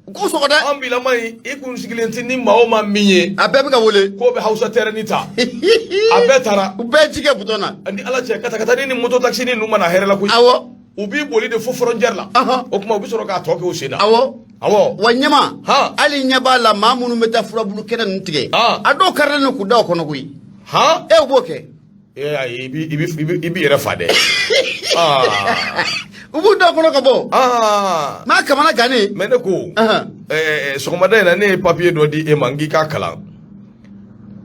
[SPEAKER 2] U k'u sɔgɔ dɛ.
[SPEAKER 1] An bilama in, i kun sigilen tɛ ni maa o maa min ye.
[SPEAKER 2] A bɛɛ bɛ ka wele.
[SPEAKER 1] K'o bɛ Hausa tɛrɛni ta, a bɛɛ taara.
[SPEAKER 2] U bɛɛ ye ji kɛ butɔn na.
[SPEAKER 1] Ni Ala cɛ, katakatani ni moto taxi ni ninnu mana hɛrɛ la koyi. U b'i boli de fo frontière la. O tuma u bɛ sɔrɔ k'a tɔ kɛ u sen na. Awɔ.
[SPEAKER 2] Wa ɲɛma, hali ɲɛ b'a la, maa minnu bɛ taa furabulu kɛnɛ ninnu tigɛ, a dɔw karilen don k'u da o kɔnɔ koyi. E b'o kɛ.
[SPEAKER 1] Ee ayi, i b'i yɛrɛ fa dɛ.
[SPEAKER 2] U b'u da kɔnɔ ka bɔ. Maa kamana gannen.
[SPEAKER 1] Mais ne ko, sɔgɔmada in na, ne ye papier dɔ di e ma, n k'i k'a kalan.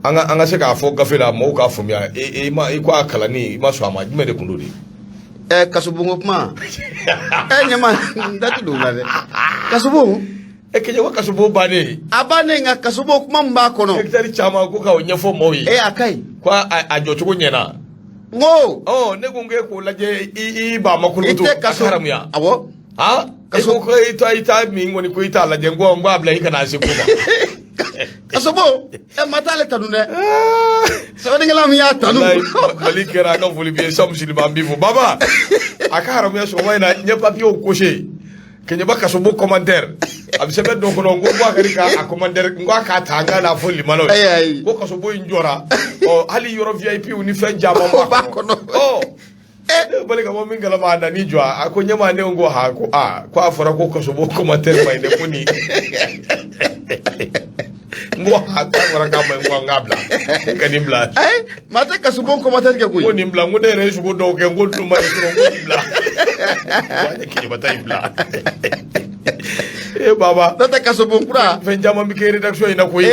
[SPEAKER 1] An ka se k'a fɔ gafe la, mɔgɔw k'a faamuya. E ma i ko a kalanni, i ma sɔn a ma, jumɛn de kun don de?
[SPEAKER 2] Kasobonko kuma. Ɲɛma, n da tɛ don o la dɛ. Kasobon.
[SPEAKER 1] E Keɲeba, kasobon bannen.
[SPEAKER 2] A bannen, nka kasobon kuma min b'a kɔnɔ.
[SPEAKER 1] Hectare caman ko k'o ɲɛfɔ maaw ye.
[SPEAKER 2] A ka ɲi.
[SPEAKER 1] Ko a jɔcogo ɲɛna.
[SPEAKER 2] N ko.
[SPEAKER 1] Ɔ, ne ko k'e k'o lajɛ, i ba ma
[SPEAKER 2] I
[SPEAKER 1] kolokoto.
[SPEAKER 2] tɛ kaso.
[SPEAKER 1] A ka haramuya.
[SPEAKER 2] Awɔ.
[SPEAKER 1] Han, e ko ko i ta min kɔni, ko i t'a lajɛ, n ko a bila i kana se ko ma.
[SPEAKER 2] Kasobon, ma t'ale tanu dɛ. Sɛbɛnnikɛla min y'a tanu.
[SPEAKER 1] Walayi, Mali kɛra, an ka foli b'i ye, Samu Siliba, an b'i fo baba. A ka haramuya, sɔgɔma in na, n ye papiyew coché. Keɲeba kasobon commentaire a bɛ sɛbɛn dɔ kɔnɔ, n ko Bubakari ka a commentaire, n ko a k'a ta, an k'a n'a fɔ limanaw
[SPEAKER 2] Ayi, ayi.
[SPEAKER 1] Ko kasobon in jɔra, ɔ, hali yɔrɔ VIP ni fɛn caman
[SPEAKER 2] O b'a
[SPEAKER 1] b'a
[SPEAKER 2] kɔnɔ.
[SPEAKER 1] kɔnɔ. Ɔ, ne bali ka bɔ min kalama, a nan'i jɔ, a ko ɲɛmaa, ne ko ha, ko aa, ko a fɔra ko kasobon commentaire ma ɲi dɛ, ko nin, n ko ha, k'a fɔra k'a ma ɲi, n ko an k'a bila, n ka nin bila.
[SPEAKER 2] Ayi, maa tɛ kasobon commentaire kɛ
[SPEAKER 1] Ko
[SPEAKER 2] koyi.
[SPEAKER 1] nin bila, n ko ne yɛrɛ ye sogo dɔw kɛ, n ko dun ma ɲi sɔrɔ, n ko nin bila, ko an ye Keɲeba ta in bila. E baba.
[SPEAKER 2] N'o tɛ, kasobon kura.
[SPEAKER 1] Fɛn caman bɛ kɛ rédaction in na koyi.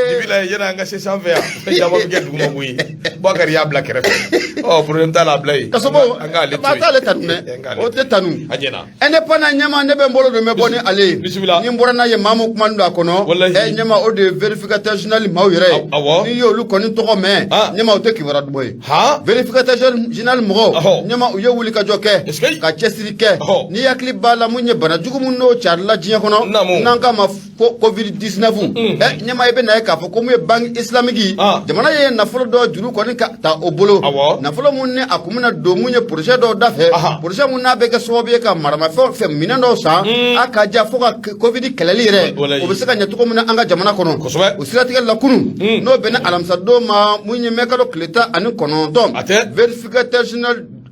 [SPEAKER 1] Dibi la, yanni an ka se sanfɛ yan, fɛn caman bɛ kɛ duguma koyi. Bubakari y'a bila kɛrɛfɛ, ɔ, problème t'a la, a bila yen.
[SPEAKER 2] Kasobon,
[SPEAKER 1] An k'ale to
[SPEAKER 2] maa
[SPEAKER 1] yen.
[SPEAKER 2] t'ale tanu
[SPEAKER 1] An
[SPEAKER 2] dɛ.
[SPEAKER 1] k'ale
[SPEAKER 2] O
[SPEAKER 1] to yen.
[SPEAKER 2] tɛ tanu.
[SPEAKER 1] A ɲɛna.
[SPEAKER 2] Indépendant ɲɛma, ne bɛ n bolo don, n bɛ bɔ ni ale ye.
[SPEAKER 1] Bisimila.
[SPEAKER 2] Ni n bɔra n'a ye, maa mun kuma don a kɔnɔ.
[SPEAKER 1] Walahi.
[SPEAKER 2] Ɲɛma, o de ye vérificateur général maaw yɛrɛ ye.
[SPEAKER 1] Awɔ.
[SPEAKER 2] N'i y'olu kɔni tɔgɔ mɛn. Ɲɛma, o tɛ kibaruya duman ye. Vérificateur général mɔgɔw. Ɲɛma, u ye wuli ka jɔ kɛ.
[SPEAKER 1] Est-ce que-
[SPEAKER 2] Ka cɛsiri kɛ. N'i hakili b'a la, mun ye bana jugu mun n'o carila diɲɛ kɔnɔ.
[SPEAKER 1] Naamu.
[SPEAKER 2] N'an k'a ma ko Covid 19. Ɲɛma, i bɛ na ye k'a fɔ ko mun ye Banque islamique. Jamana ye nafolo dɔ juru kɔni ka ta o bolo. Nafolo mun ni a kun bɛna don mun ye projet dɔw da fɛ. Projet mun n'a bɛ kɛ sababu ye ka maramafɛnw fɛ minɛn dɔw san. A ka ja fo ka Covid kɛlɛli yɛrɛ.
[SPEAKER 1] Walayi.
[SPEAKER 2] O bɛ se ka ɲɛ cogo min na an ka jamana kɔnɔ. O siratigɛ la, kunun. N'o bɛnna alamisadon ma, mun ye mɛkalo tile 19.
[SPEAKER 1] A tɛ.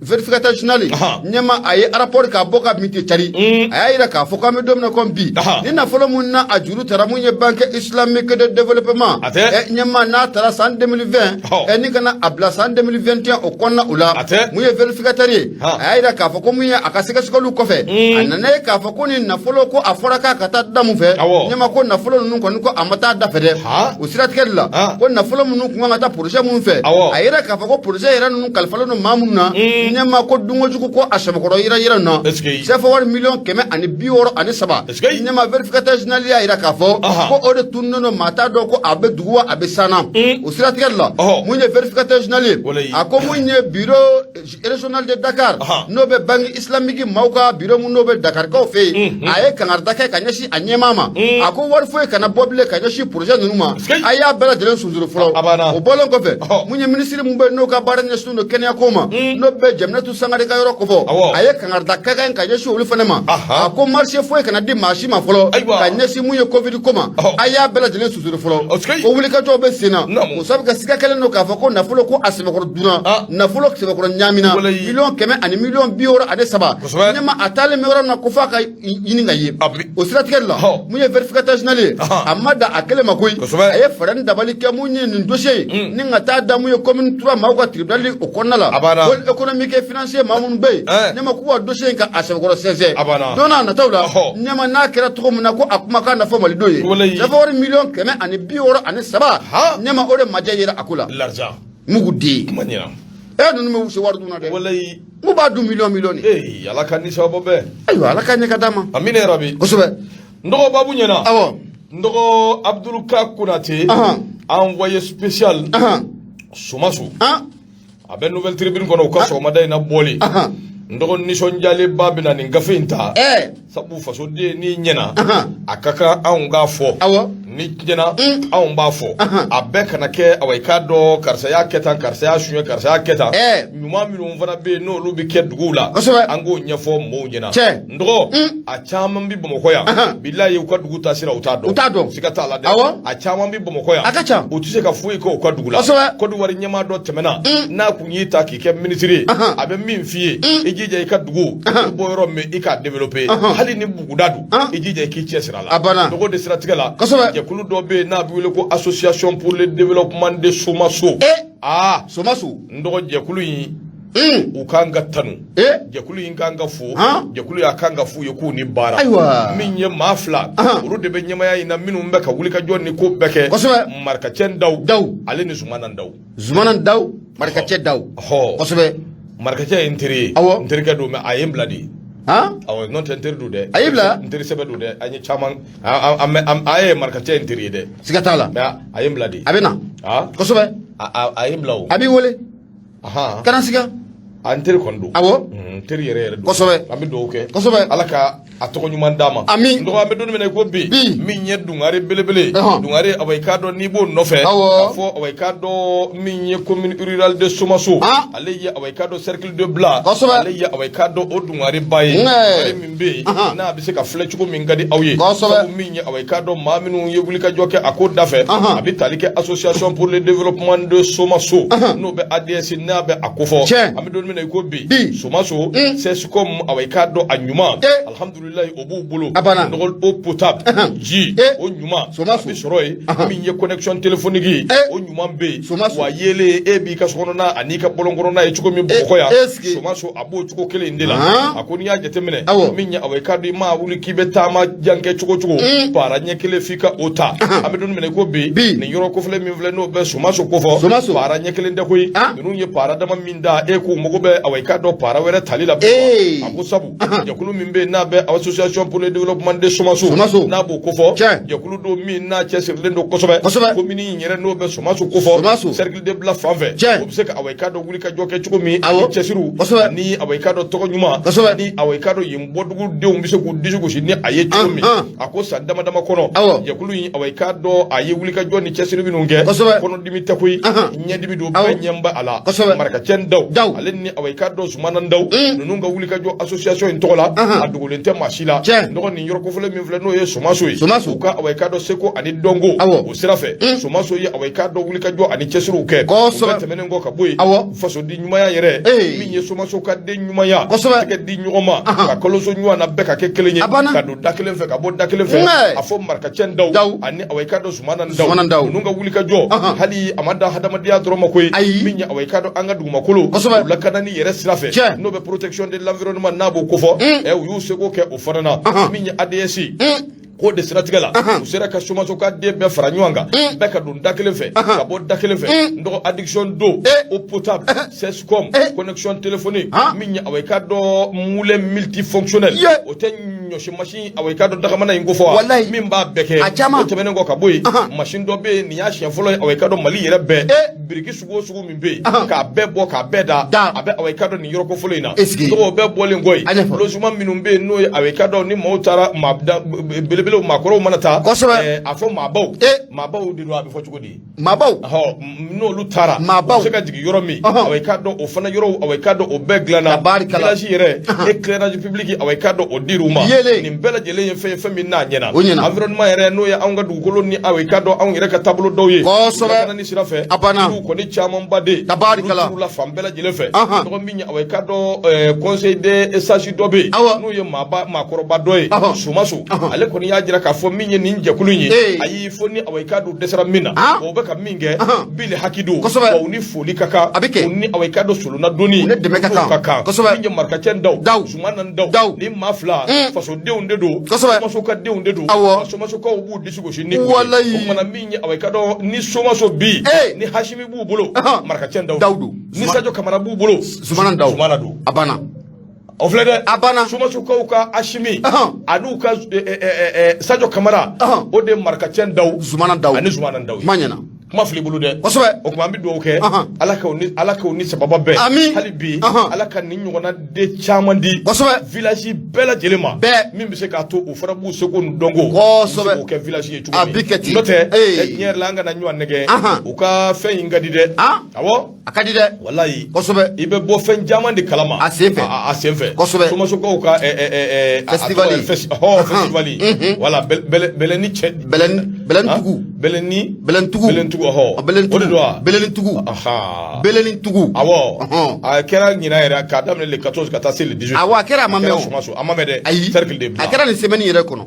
[SPEAKER 2] Vérificateur général ɲɛma, a ye rapport k'a bɔ ka min tɛ cari. A y'a yira k'a fɔ k'an bɛ don min na komi bi, ni nafolo mun na a juru tara mun ye Banque islamique de développement.
[SPEAKER 1] A tɛ.
[SPEAKER 2] Ɲɛma, n'a taara san 2020, ni kana a bila san 2021 o kɔnɔna o la.
[SPEAKER 1] A tɛ.
[SPEAKER 2] Mun ye vérificateur ye, a y'a yira k'a fɔ ko mun ye a ka sɛgɛsɛgɛliw kɔfɛ, a nana ye k'a fɔ ko ni nafolo ko a fɔra k'a ka taa da mun fɛ, ɲɛma, ko nafolo ninnu kɔni, ko a ma taa da fɛ dɛ. O siratigɛ de la, ko nafolo minnu kun kan ka taa projet minnu fɛ, a yira k'a fɔ ko projet yɛrɛ ninnu kalifalen don maa minnu na, ɲɛma, ko dunkojugu ko a sɛbɛkɔrɔ yira yira na.
[SPEAKER 1] Est-ce que-
[SPEAKER 2] CFA wari miliyɔn 163.
[SPEAKER 1] Est-ce que-
[SPEAKER 2] Ɲɛma, vérificateur général y'a yira k'a fɔ ko o de tununnen don, maa t'a dɔn ko a bɛ dugu wa a bɛ san na. O siratigɛ de la, mun ye vérificateur général ye, a ko mun ye bureau régional de Dakar, n'o bɛ Banque islamique maaw ka bureau mun n'o bɛ Dakarikaw fɛ yen, a ye kangarida kɛ ka ɲɛsin a ɲɛmaa ma. A ko wari foyi kana bɔ bilen ka ɲɛsin projet ninnu ma.
[SPEAKER 1] Est-ce que-
[SPEAKER 2] A y'a bɛɛ lajɛlen sunsuru fɔlɔ.
[SPEAKER 1] A banna.
[SPEAKER 2] O bɔlen kɔfɛ, mun ye minisiri mun bɛ yen n'o ka baara ɲɛsinnen don kɛnɛyako ma, n'o bɛ Jeminatu Sangare ka yɔrɔ kofɔ, a ye kangarida kɛ ka ɲɛsin olu fana ma. A ko marché foyi kana di maa si ma fɔlɔ ka ɲɛsin mun ye Covid ko ma. A y'a bɛɛ lajɛlen sunsuru fɔlɔ.
[SPEAKER 1] Est-ce que-
[SPEAKER 2] Ko wulikajɔw bɛ sen na. O sabu ka siga kɛlen don k'a fɔ ko nafolo ko a sɛbɛkɔrɔ dunna, nafolo sɛbɛkɔrɔ ɲaamina, miliyɔn 100 ani miliyɔn 63. Ɲɛma, a taalen bɛ yɔrɔ min na, ko f'a ka ɲini ka ye. O siratigɛ de la, mun ye vérificateur général ye, a ma dan a kelen ma koyi. A ye fɛɛrɛ ni dabali kɛ mun ye nin dossier ye, ni ka taa da mun ye commune 3 maaw ka tribunal o kɔnɔna la.
[SPEAKER 1] A banna.
[SPEAKER 2] Pôle économique et financier maa minnu bɛ yen, ɲɛma, k'u ka dossier in ka a sɛbɛkɔrɔ sɛnsɛn.
[SPEAKER 1] A banna.
[SPEAKER 2] Don n'a nataw la, ɲɛma, n'a kɛra cogo min na, ko a kumakan na fɔ malidenw ye. CFA wari miliyɔn 163, ɲɛma, o de majɛ yera a ko la.
[SPEAKER 1] L'argent.
[SPEAKER 2] Mugu den.
[SPEAKER 1] Kuma ɲɛna.
[SPEAKER 2] Ninnu bɛ se wari dun na dɛ.
[SPEAKER 1] Walayi.
[SPEAKER 2] N b'a dun miliyɔn miliyɔn de.
[SPEAKER 1] Ee, Ala ka ni sababu bɛɛ.
[SPEAKER 2] Ayiwa, Ala ka ɲɛ ka d'a ma.
[SPEAKER 1] Amina yarabi.
[SPEAKER 2] Kosɛbɛ.
[SPEAKER 1] N dɔgɔ, babu ɲɛna.
[SPEAKER 2] Awɔ.
[SPEAKER 1] N dɔgɔ, Abdul Ka Konate, envoyé spécial Somaso, a bɛ Nouvelle Tribune kɔnɔ u ka sɔgɔmada in na bɔlen. N dɔgɔ, nisɔndiyalenba bɛ na nin gafe in ta, sabu fasoden n'i ɲɛna, a ka kan anw k'a fɔ. Ni tiɲɛna, anw b'a fɔ a bɛɛ kana kɛ awa i k'a dɔn karisa y'a kɛ tan, karisa y'a suɲɛ, karisa y'a kɛ tan. Ɲuman minnu fana bɛ yen n'olu bɛ kɛ duguw la, an k'o ɲɛfɔ mɔɔw ɲɛna. N dɔgɔ, a caman bɛ Bamakɔ yan, bilayi, u ka dugu taasira u t'a dɔn.
[SPEAKER 2] U t'a dɔn.
[SPEAKER 1] Siga t'a la dɛ, a caman bɛ Bamakɔ yan,
[SPEAKER 2] a ka ca,
[SPEAKER 1] u tɛ se ka foyi kɛ u ka dugu la. Kɔdiwari ɲɛmaa dɔ tɛmɛna, n'a kun y'i ta k'i kɛ minisiri ye, a bɛ min f'i ye, i jija i ka dugu, i bɔ yɔrɔ min, i k'a développer, hali ni buguda don, i jija i k'i cɛsiri a la.
[SPEAKER 2] A banna.
[SPEAKER 1] Dɔgɔ de siratigɛ la, jɛkulu dɔ bɛ yen n'a bɛ wele ko Association pour le développement de Somaso. Aa.
[SPEAKER 2] Somaso.
[SPEAKER 1] N dɔgɔ, jɛkulu in, u kan ka tanu, jɛkulu in kan ka fo, jɛkulu y'a kan ka f'u ye k'u ni baara. Min ye maa fila, olu de bɛ ɲɛmaaya in na, minnu bɛ ka wulikajɔ ni ko bɛɛ kɛ. Marikacɛ Daw
[SPEAKER 2] Daw
[SPEAKER 1] ale ni Zumana Daw.
[SPEAKER 2] Zumana Daw, Marikacɛ Daw. Kosɛbɛ.
[SPEAKER 1] Marikacɛ ye n teri ye. N terikɛ don, mais a ye n bila de. Awɔ, n'o tɛ n teri don dɛ.
[SPEAKER 2] A y'i bila?
[SPEAKER 1] N teri sɛbɛ don dɛ. An ye caman, a ye Marikacɛ ye n teri ye dɛ.
[SPEAKER 2] Siga t'a la.
[SPEAKER 1] Mais a ye n bila de.
[SPEAKER 2] A bɛ na. Kosɛbɛ.
[SPEAKER 1] A ye n bila o.
[SPEAKER 2] A b'i wele. Kana siga.
[SPEAKER 1] A n teri kɔni don. N teri yɛrɛ yɛrɛ don. An bɛ dugawu kɛ. Ala ka a tɔgɔ ɲuman d'a ma.
[SPEAKER 2] Ami.
[SPEAKER 1] N dɔgɔ, an bɛ don min na i ko bi.
[SPEAKER 2] Bi.
[SPEAKER 1] Min ye Dungare belebele. Dungare, awa i k'a dɔn n'i b'o nɔfɛ. K'a fɔ awa i k'a dɔn min ye commune rurale de Somaso. Ale ye awa i k'a dɔn cercle de Bla. Ale ye awa i k'a dɔn o Dungare ba ye. Dungare min bɛ yen n'a bɛ se ka filɛ cogo min ka di aw ye. Sabu min ye awa i k'a dɔn maa minnu ye wulikajɔ kɛ a ko da fɛ. A bɛ tali kɛ Association pour le développement de Somaso. N'o bɛ ADS n'a bɛ a kofɔ. An bɛ don min na i ko bi.
[SPEAKER 2] Bi.
[SPEAKER 1] Somaso CSCOM, awa i k'a dɔn a ɲuman. Alhamdulilayi, o b'u bolo.
[SPEAKER 2] A banna.
[SPEAKER 1] Nɔgɔ, eau potable, ji o ɲuman.
[SPEAKER 2] Somaso.
[SPEAKER 1] A bɛ sɔrɔ yen. Min ye connexion téléphonique ye. O ɲuman bɛ yen.
[SPEAKER 2] Somaso.
[SPEAKER 1] Wa yeelen, e b'i ka sokɔnɔna ani ka bɔlɔnkɔnɔna ye cogo min Bamakɔ yan. Somaso a b'o cogo kelen in de la. A ko n'i y'a jateminɛ. Min ye awa i k'a dɔn i maa wuli k'i bɛ taama jan kɛ cogo cogo. Para ɲɛ kelen f'i ka o ta. An bɛ don min na i ko bi.
[SPEAKER 2] Bi.
[SPEAKER 1] Nin yɔrɔ kofɔlen min filɛ, n'o bɛ Somaso kofɔ.
[SPEAKER 2] Somaso.
[SPEAKER 1] Para ɲɛ kelen tɛ koyi. Ninnu ye para dama min da, e k'u mago bɛ awa i k'a dɔn para wɛrɛ tali la. A ko sabu jɛkulu min bɛ yen n'a bɛ Association pour le développement de Somaso.
[SPEAKER 2] Somaso.
[SPEAKER 1] N'a b'o kofɔ. Jɛkulu don min n'a cɛsirilen don kosɛbɛ. Commune in yɛrɛ n'o bɛ Somaso kofɔ.
[SPEAKER 2] Somaso.
[SPEAKER 1] Cercle de Bla fan fɛ. O bɛ se ka awa i k'a dɔn wuli ka jɔ kɛ cogo min. Ani cɛsiriw. Ani awa i k'a dɔn tɔgɔ ɲuman. Ni awa i k'a dɔn yen bɔdugudenw bɛ se k'u disi gosi ni a ye cogo min. A ko san dama dama kɔnɔ. Jɛkulu in, awa i k'a dɔn a ye wulikajɔ ni cɛsiri minnu kɛ. Kɔnɔdimi tɛ koyi. Ɲɛdimi don, bɛɛ ɲɛ bɛ a la. Marikacɛ Daw.
[SPEAKER 2] Daw.
[SPEAKER 1] Ale ni awa i k'a dɔn Zumana Daw. Ninnu ka wulikajɔ association in tɔgɔ la. A dogolen tɛ maa si la. Dɔgɔ, nin yɔrɔ kofɔlen min filɛ, n'o ye Somaso ye.
[SPEAKER 2] Somaso.
[SPEAKER 1] U ka awa i k'a dɔn seko ani dɔnko. O sira fɛ. Somaso ye awa i k'a dɔn wulikajɔ ani cɛsiriw kɛ. O bɛɛ tɛmɛnen kɔ ka bɔ yen. Fasoden ɲumanya yɛrɛ. Min ye Somaso ka den ɲumanya. Tɛgɛ di ɲɔgɔn ma. Ka kaloso ɲɔgɔn na, bɛɛ ka kɛ kelen ye.
[SPEAKER 2] A banna.
[SPEAKER 1] Ka don da kelen fɛ, ka bɔ da kelen fɛ. A fɔ Marikacɛ Daw.
[SPEAKER 2] Daw.
[SPEAKER 1] Ani awa i k'a dɔn Zumana Daw.
[SPEAKER 2] Zumana Daw.
[SPEAKER 1] Ninnu ka wulikajɔ. Hali a ma dan hadamadenya dɔrɔn ma koyi.
[SPEAKER 2] Ayi.
[SPEAKER 1] Min ye awa i k'a dɔn an ka dugumakolo. O lakanani yɛrɛ sira fɛ. N'o bɛ protection de l'environnement n'a b'o kofɔ. U y'u seko kɛ o fana na. Min ye ADS k'o de siratigɛ la, u sera ka Somaso ka den bɛɛ fara ɲɔgɔn kan, bɛɛ ka don da kelen fɛ, ka bɔ da kelen fɛ. N dɔgɔ, adduction d'eau, eau potable, CSCOM, connexion téléphonique, min ye awa i k'a dɔn moulin multifonctionnel, o tɛ ɲɔsi machine awa i k'a dɔn dagamana in ko fɔ wa, min b'a bɛɛ kɛ.
[SPEAKER 2] A caman.
[SPEAKER 1] O tɛmɛnen kɔ ka bɔ yen, machine dɔ bɛ yen, nin y'a siɲɛ fɔlɔ ye awa i k'a dɔn Mali yɛrɛ bɛɛ, biriki sugu o sugu min bɛ yen, k'a bɛɛ bɔ k'a bɛɛ da, a bɛ awa i k'a dɔn nin yɔrɔ kofɔlen in na. Dɔgɔ, o bɛɛ bɔlen kɔ yen, logement minnu bɛ yen, n'o ye awa i k'a dɔn ni maaw taara, maa belebelew, maakɔrɔw mana taa, a fɔ maabaw, maabaw de don, a bɛ fɔ cogo di?
[SPEAKER 2] Maabaw.
[SPEAKER 1] N'olu taara,
[SPEAKER 2] maabaw
[SPEAKER 1] u bɛ se ka jigin yɔrɔ min, awa i k'a dɔn o fana yɔrɔw, awa i k'a dɔn o bɛɛ dilanna. Village yɛrɛ, éclairage public, awa i k'a dɔn o dir'u ma. Nin bɛɛ lajɛlen ye fɛn ye, fɛn min n'a ɲɛna.
[SPEAKER 2] O ɲɛna.
[SPEAKER 1] Environnement yɛrɛ, n'o ye anw ka dugukolo ni awa i k'a dɔn anw yɛrɛ ka taabolo dɔw ye. Lakanani sira fɛ.
[SPEAKER 2] A banna.
[SPEAKER 1] Yiriw kɔni camanba de.
[SPEAKER 2] Tabarikala.
[SPEAKER 1] Olu turula fan bɛɛ lajɛlen fɛ. Dɔgɔ, min ye awa i k'a dɔn conseil des sages dɔ bɛ yen. N'o ye maaba maakɔrɔba dɔ ye. Somaso. Ale kɔni y'a jira k'a fɔ min ye nin jɛkulu in ye. Ayi, fo ni awa i k'a dɔn dɛsɛra min na. O bɛ ka min kɛ. Bili haki don. Wa u ni foli ka kan.
[SPEAKER 2] A bɛ kɛ.
[SPEAKER 1] U ni awa i k'a dɔn solonna donni.
[SPEAKER 2] U ni dɛmɛ ka kan.
[SPEAKER 1] Ka kan. Min ye Marikacɛ Daw.
[SPEAKER 2] Daw.
[SPEAKER 1] Zumana Daw.
[SPEAKER 2] Daw.
[SPEAKER 1] Ni maa fila. Fasodenw de don. Somaso ka denw de don. Somasokaw b'u disi gosi ni u ye. O kumana min ye awa i k'a dɔn ni Somaso bi. Ni Hasimi b'u bolo. Marikacɛ Daw.
[SPEAKER 2] Daw don.
[SPEAKER 1] Ni Sadio Kamara b'u bolo.
[SPEAKER 2] Zumana Daw.
[SPEAKER 1] Zumana don.
[SPEAKER 2] A banna.
[SPEAKER 1] O filɛ dɛ.
[SPEAKER 2] A banna.
[SPEAKER 1] Somasokaw ka Asimi. An'u ka Sadio Kamara. O de ye Marikacɛ Daw.
[SPEAKER 2] Zumana Daw.
[SPEAKER 1] Ani Zumana Daw.
[SPEAKER 2] Kuma ɲɛna.
[SPEAKER 1] Kuma fili bolo dɛ.
[SPEAKER 2] Kosɛbɛ.
[SPEAKER 1] O tuma an bɛ dugawu kɛ, Ala k'o ni sababa bɛn.
[SPEAKER 2] Ami.
[SPEAKER 1] Hali bi, Ala ka nin ɲɔgɔnna den caman di village bɛɛ lajɛlen ma,
[SPEAKER 2] Bɛɛ.
[SPEAKER 1] min bɛ se k'a to u fana b'u seko n'u dɔnko,
[SPEAKER 2] Kosɛbɛ.
[SPEAKER 1] u bɛ se k'o kɛ village ye cogo
[SPEAKER 2] A
[SPEAKER 1] min.
[SPEAKER 2] bi kɛ ten.
[SPEAKER 1] N'o tɛ,
[SPEAKER 2] Ee.
[SPEAKER 1] tiɲɛ yɛrɛ la, an kana ɲɔgɔn nɛgɛ. U ka fɛn in ka di dɛ. Awɔ.
[SPEAKER 2] A ka di dɛ.
[SPEAKER 1] Walayi.
[SPEAKER 2] Kosɛbɛ.
[SPEAKER 1] I bɛ bɔ fɛn caman de kalama.
[SPEAKER 2] A sen fɛ.
[SPEAKER 1] A sen fɛ.
[SPEAKER 2] Kosɛbɛ.
[SPEAKER 1] Somasokaw ka
[SPEAKER 2] Festival.
[SPEAKER 1] Festival, voilà, bɛlɛni cɛ.
[SPEAKER 2] Bɛlɛni tugu.
[SPEAKER 1] Bɛlɛni.
[SPEAKER 2] Bɛlɛntugu.
[SPEAKER 1] Bɛlɛntugu, ɔhɔ.
[SPEAKER 2] Bɛlɛntugu.
[SPEAKER 1] O de don wa?
[SPEAKER 2] Bɛlɛnitugu.
[SPEAKER 1] Ahan.
[SPEAKER 2] Bɛlɛnitugu.
[SPEAKER 1] Awɔ. A kɛra ɲinan yɛrɛ, k'a daminɛ le 14 ka taa se le 18.
[SPEAKER 2] Awɔ, a kɛra, a ma mɛn o.
[SPEAKER 1] Somaso, a ma mɛn dɛ.
[SPEAKER 2] Ayi.
[SPEAKER 1] Cercle de bila.
[SPEAKER 2] A kɛra nin semaine yɛrɛ kɔnɔ.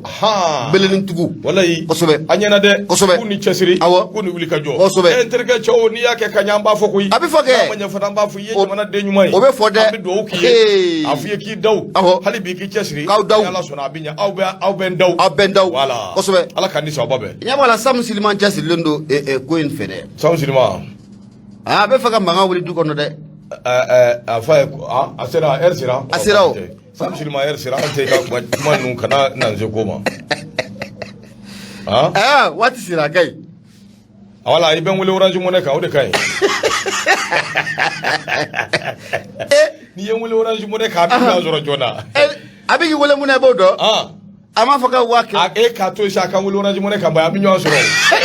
[SPEAKER 2] Bɛlɛnitugu.
[SPEAKER 1] Walayi.
[SPEAKER 2] Kosɛbɛ.
[SPEAKER 1] A ɲɛna dɛ.
[SPEAKER 2] Kosɛbɛ.
[SPEAKER 1] K'u ni cɛsiri.
[SPEAKER 2] Awɔ.
[SPEAKER 1] K'u ni wuli ka jɔ.
[SPEAKER 2] Kosɛbɛ.
[SPEAKER 1] N terikɛ, cɛw, n'i y'a kɛ ka ɲɛ, an b'a fɔ koyi.
[SPEAKER 2] A bɛ fɔ kɛ.
[SPEAKER 1] N'a ma ɲɛ fana, an b'a fɔ i ye jamanaden ɲuman ye.
[SPEAKER 2] O bɛ fɔ dɛ.
[SPEAKER 1] An bɛ dugawu k'i ye. A f'i ye k'i daw.
[SPEAKER 2] Awɔ.
[SPEAKER 1] Hali bi, k'i cɛsiri.
[SPEAKER 2] K'aw daw.
[SPEAKER 1] Ni Ala sɔnna, a bɛ ɲɛ. Aw bɛ n daw.
[SPEAKER 2] Aw bɛ n daw.
[SPEAKER 1] Voilà.
[SPEAKER 2] Kosɛbɛ.
[SPEAKER 1] Ala k'an ni sababa bɛn.
[SPEAKER 2] Ɲɛ b'a la, Samu Siliman cɛsirilen don ko in fɛ dɛ.
[SPEAKER 1] Samu Siliman.
[SPEAKER 2] A bɛ fɛ ka mankan wuli du kɔnɔ dɛ.
[SPEAKER 1] A fa ye, a sera, heure sera.
[SPEAKER 2] A sera o.
[SPEAKER 1] Samu Siliman, heure sera, an tɛ i ka kuma ninnu kana na se ko ma. Ah.
[SPEAKER 2] Ɛɛ, waati sera, a ka ɲi.
[SPEAKER 1] Voilà, i bɛ n wele Orange Money kan, o de ka ɲi. N'i ye n wele Orange Money kan, a bɛ ɲɔgɔn sɔrɔ joona.
[SPEAKER 2] A bɛ k'i wele mun na, i b'o dɔn. A m'a fɔ ka 500.
[SPEAKER 1] A e k'a to yen sa, a ka n wele Orange Money kan, ba, an bɛ ɲɔgɔn sɔrɔ.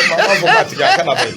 [SPEAKER 1] Maa b'a fɔ k'a tigɛ, a kana ba ye.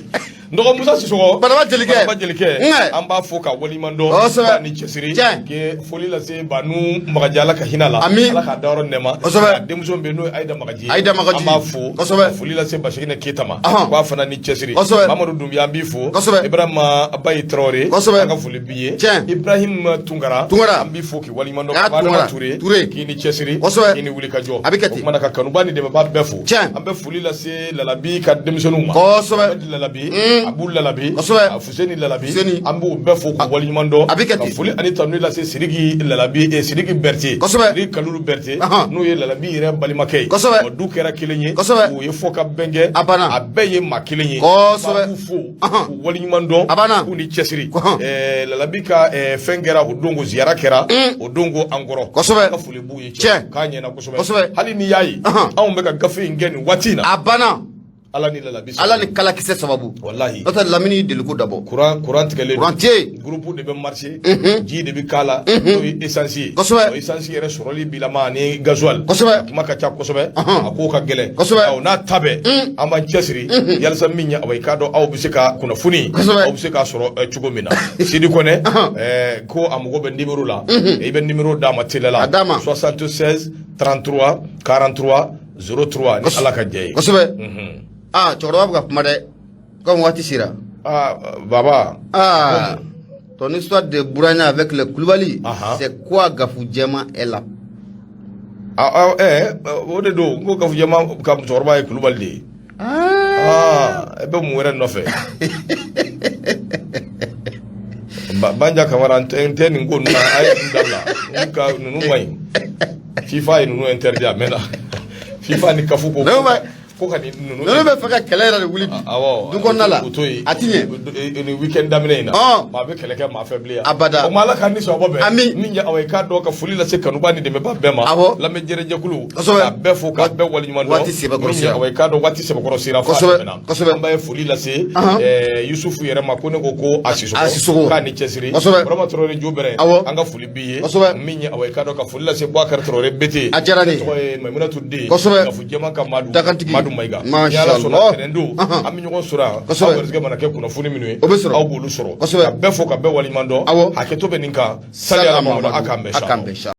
[SPEAKER 1] N dɔgɔ Musa Sisɔkɔ.
[SPEAKER 2] Badaba Jelikɛ.
[SPEAKER 1] Badaba Jelikɛ.
[SPEAKER 2] Ŋɛ.
[SPEAKER 1] An b'a fo ka waleɲuman dɔn.
[SPEAKER 2] Kosɛbɛ.
[SPEAKER 1] K'a ni cɛsiri.
[SPEAKER 2] Tiɲɛ.
[SPEAKER 1] K'e foli lase Banu Magaji, Ala ka hinɛ a la.
[SPEAKER 2] Ami.
[SPEAKER 1] Ala k'a dayɔrɔ nɛɛma.
[SPEAKER 2] Kosɛbɛ.
[SPEAKER 1] A denmuso min bɛ yen, n'o ye Ayida Magaji ye.
[SPEAKER 2] Ayida Magaji.
[SPEAKER 1] An b'a fo.
[SPEAKER 2] Kosɛbɛ.
[SPEAKER 1] Ka foli lase Basigine Keyita ma. K'a fana ni cɛsiri.
[SPEAKER 2] Kosɛbɛ.
[SPEAKER 1] Mamadu Dunbiya, an b'i fo.
[SPEAKER 2] Kosɛbɛ.
[SPEAKER 1] Ibrahima Bayi Traoré.
[SPEAKER 2] Kosɛbɛ.
[SPEAKER 1] An ka foli b'i ye.
[SPEAKER 2] Tiɲɛ.
[SPEAKER 1] Ibrahim Tunkara.
[SPEAKER 2] Tunkara.
[SPEAKER 1] An b'i fo k'i waleɲuman dɔn.
[SPEAKER 2] Ah,
[SPEAKER 1] Adama
[SPEAKER 2] Tunkara.
[SPEAKER 1] Touré.
[SPEAKER 2] Touré.
[SPEAKER 1] K'i ni cɛsiri.
[SPEAKER 2] Kosɛbɛ.
[SPEAKER 1] K'i ni wuli ka jɔ.
[SPEAKER 2] A bɛ kɛ ten.
[SPEAKER 1] O kumana ka kanuba ni dɛmɛba bɛɛ fo.
[SPEAKER 2] Tiɲɛ.
[SPEAKER 1] An bɛ foli lase Lalabi ka denmisɛnninw ma.
[SPEAKER 2] Kosɛbɛ.
[SPEAKER 1] Ahmed Lalabi. Abu Lalabi.
[SPEAKER 2] Kosɛbɛ.
[SPEAKER 1] A Fuseni Lalabi.
[SPEAKER 2] Fuseni.
[SPEAKER 1] An b'o bɛɛ fo k'u waleɲuman dɔn.
[SPEAKER 2] A bɛ kɛ ten.
[SPEAKER 1] Ka foli ani tanuni lase Sidiki Lalabi, Sidiki Berete.
[SPEAKER 2] Kosɛbɛ.
[SPEAKER 1] Sidiki Kalilu Berete.
[SPEAKER 2] Ahan.
[SPEAKER 1] N'o ye Lalabi yɛrɛ balimakɛ ye.
[SPEAKER 2] Kosɛbɛ.
[SPEAKER 1] Wa du kɛra kelen ye.
[SPEAKER 2] Kosɛbɛ.
[SPEAKER 1] O ye fɔ ka bɛn kɛ.
[SPEAKER 2] A banna.
[SPEAKER 1] A bɛɛ ye maa kelen ye.
[SPEAKER 2] Kosɛbɛ.
[SPEAKER 1] An b'u fo.
[SPEAKER 2] Ahan.
[SPEAKER 1] K'u waleɲuman dɔn.
[SPEAKER 2] A banna.
[SPEAKER 1] K'u ni cɛsiri.
[SPEAKER 2] Kɔhɔn.
[SPEAKER 1] Lalabi ka fɛn kɛra o don ko ziyara kɛra. O don ko an kɔrɔ.
[SPEAKER 2] Kosɛbɛ.
[SPEAKER 1] An ka foli b'u ye.
[SPEAKER 2] Tiɲɛ.
[SPEAKER 1] K'a ɲɛna kosɛbɛ.
[SPEAKER 2] Kosɛbɛ.
[SPEAKER 1] Hali n'i y'a ye.
[SPEAKER 2] Ahan.
[SPEAKER 1] Anw bɛ ka gafe in kɛ nin waati in na.
[SPEAKER 2] A banna.
[SPEAKER 1] Ala ni Lalabi.
[SPEAKER 2] Ala ni kalakisɛ sababu.
[SPEAKER 1] Walahi.
[SPEAKER 2] N'o tɛ, lamini deliko dabɔ.
[SPEAKER 1] Courant tigɛlen.
[SPEAKER 2] Courant tɛ yen.
[SPEAKER 1] Groupe de bɛ marcher. Ji de bɛ k'a la. N'o ye essence ye.
[SPEAKER 2] Kosɛbɛ.
[SPEAKER 1] O essence yɛrɛ sɔrɔli bilama ani gasoil.
[SPEAKER 2] Kosɛbɛ.
[SPEAKER 1] A kuma ka ca kosɛbɛ.
[SPEAKER 2] Ɔhɔn.
[SPEAKER 1] A ko ka gɛlɛn.
[SPEAKER 2] Kosɛbɛ.
[SPEAKER 1] Awɔ, n'a ta bɛɛ. An b'an cɛsiri. Yalisa min ye, awa, i k'a dɔn aw bɛ se ka kunnafoni.
[SPEAKER 2] Kosɛbɛ.
[SPEAKER 1] Aw bɛ se k'a sɔrɔ cogo min na. Sidi Kɔnɛ. Ko a mago bɛ numéro la. I bɛ numéro d'a ma teliya la.
[SPEAKER 2] A d'a ma.
[SPEAKER 1] 76 33 43 03, ni Ala ka jɛ ye.
[SPEAKER 2] Kosɛbɛ. Aa, cɛkɔrɔba bɛ ka kuma dɛ, comme waati sera.
[SPEAKER 1] Ah, baba.
[SPEAKER 2] Ah, ton histoire de Bouragna avec le Koulibaly,
[SPEAKER 1] Ahan.
[SPEAKER 2] c'est quoi? Gafou Djema est là.
[SPEAKER 1] Ah, ah, o de don n ko Gafu Jɛma ka musokɔrɔba ye Kulubali de ye. Ah, e bɛ mun wɛrɛ nɔfɛ? Banja Kamara, n tɛ nin ko ninnu na, a ye ninnu dabila. Ninnu ka ninnu man ɲi. FIFA ye ninnu interdit a mɛnna. FIFA ni CAF ko
[SPEAKER 2] Ne bɛ-
[SPEAKER 1] ko ka nin ninnu.
[SPEAKER 2] Ninnu bɛ fɛ ka kɛlɛ yɛrɛ de wuli bi.
[SPEAKER 1] Awɔ.
[SPEAKER 2] Du kɔnɔna la.
[SPEAKER 1] O to yen.
[SPEAKER 2] A ti ɲɛ.
[SPEAKER 1] Nin week-end daminɛ in na. Maa bɛ kɛlɛ kɛ maa fɛ bilen yan.
[SPEAKER 2] Abada.
[SPEAKER 1] O ma, Ala k'an ni sɔn bɛn.
[SPEAKER 2] Ami.
[SPEAKER 1] Min ye aw ye, k'a dɔn ka foli lase kanuba ni dɛmɛba bɛɛ ma.
[SPEAKER 2] Awɔ.
[SPEAKER 1] Lamɛnjɛrɛjɛkulu.
[SPEAKER 2] Kosɛbɛ.
[SPEAKER 1] K'a bɛɛ fo k'a bɛɛ waleɲuman dɔn.
[SPEAKER 2] Waati sɛbɛkɔrɔ
[SPEAKER 1] Min ye
[SPEAKER 2] sera.
[SPEAKER 1] aw ye, k'a dɔn waati sɛbɛkɔrɔ sera f'a
[SPEAKER 2] Kosɛbɛ,
[SPEAKER 1] tɛmɛna.
[SPEAKER 2] kosɛbɛ.
[SPEAKER 1] An bɛ foli lase Yusufu yɛrɛ ma, ko ne ko ko a Sisɔkɔ.
[SPEAKER 2] A Sisɔkɔ.
[SPEAKER 1] K'a ni cɛsiri.
[SPEAKER 2] Kosɛbɛ.
[SPEAKER 1] Burama Traoré jo bɛrɛ.
[SPEAKER 2] Awɔ.
[SPEAKER 1] An ka foli b'i ye.
[SPEAKER 2] Kosɛbɛ.
[SPEAKER 1] Min ye aw ye, k'a dɔn ka foli lase Boubacar Traoré Bete.
[SPEAKER 2] A diyara ne ye.
[SPEAKER 1] Ne tɔgɔ ye Mayimunatu Den.
[SPEAKER 2] Kosɛbɛ.
[SPEAKER 1] Gafu Jɛma ka Madu.
[SPEAKER 2] Dakantigi.
[SPEAKER 1] Madu Mayiga.
[SPEAKER 2] Masha
[SPEAKER 1] Ni Ala sɔnna,
[SPEAKER 2] Allah.
[SPEAKER 1] tɛnɛn don.
[SPEAKER 2] Ahan.
[SPEAKER 1] An bɛ ɲɔgɔn sɔrɔ yan.
[SPEAKER 2] Kosɛbɛ.
[SPEAKER 1] Aw garisɛgɛ mana kɛ kunnafoni minnu ye.
[SPEAKER 2] O bɛ sɔrɔ.
[SPEAKER 1] Aw b'olu sɔrɔ.
[SPEAKER 2] Kosɛbɛ.
[SPEAKER 1] Ka bɛɛ fo ka bɛɛ waleɲuman dɔn.
[SPEAKER 2] Awɔ.
[SPEAKER 1] Hakɛto bɛ nin kan. Sali ala Mamadu, a k'an bɛn.
[SPEAKER 2] A k'an bɛn sa.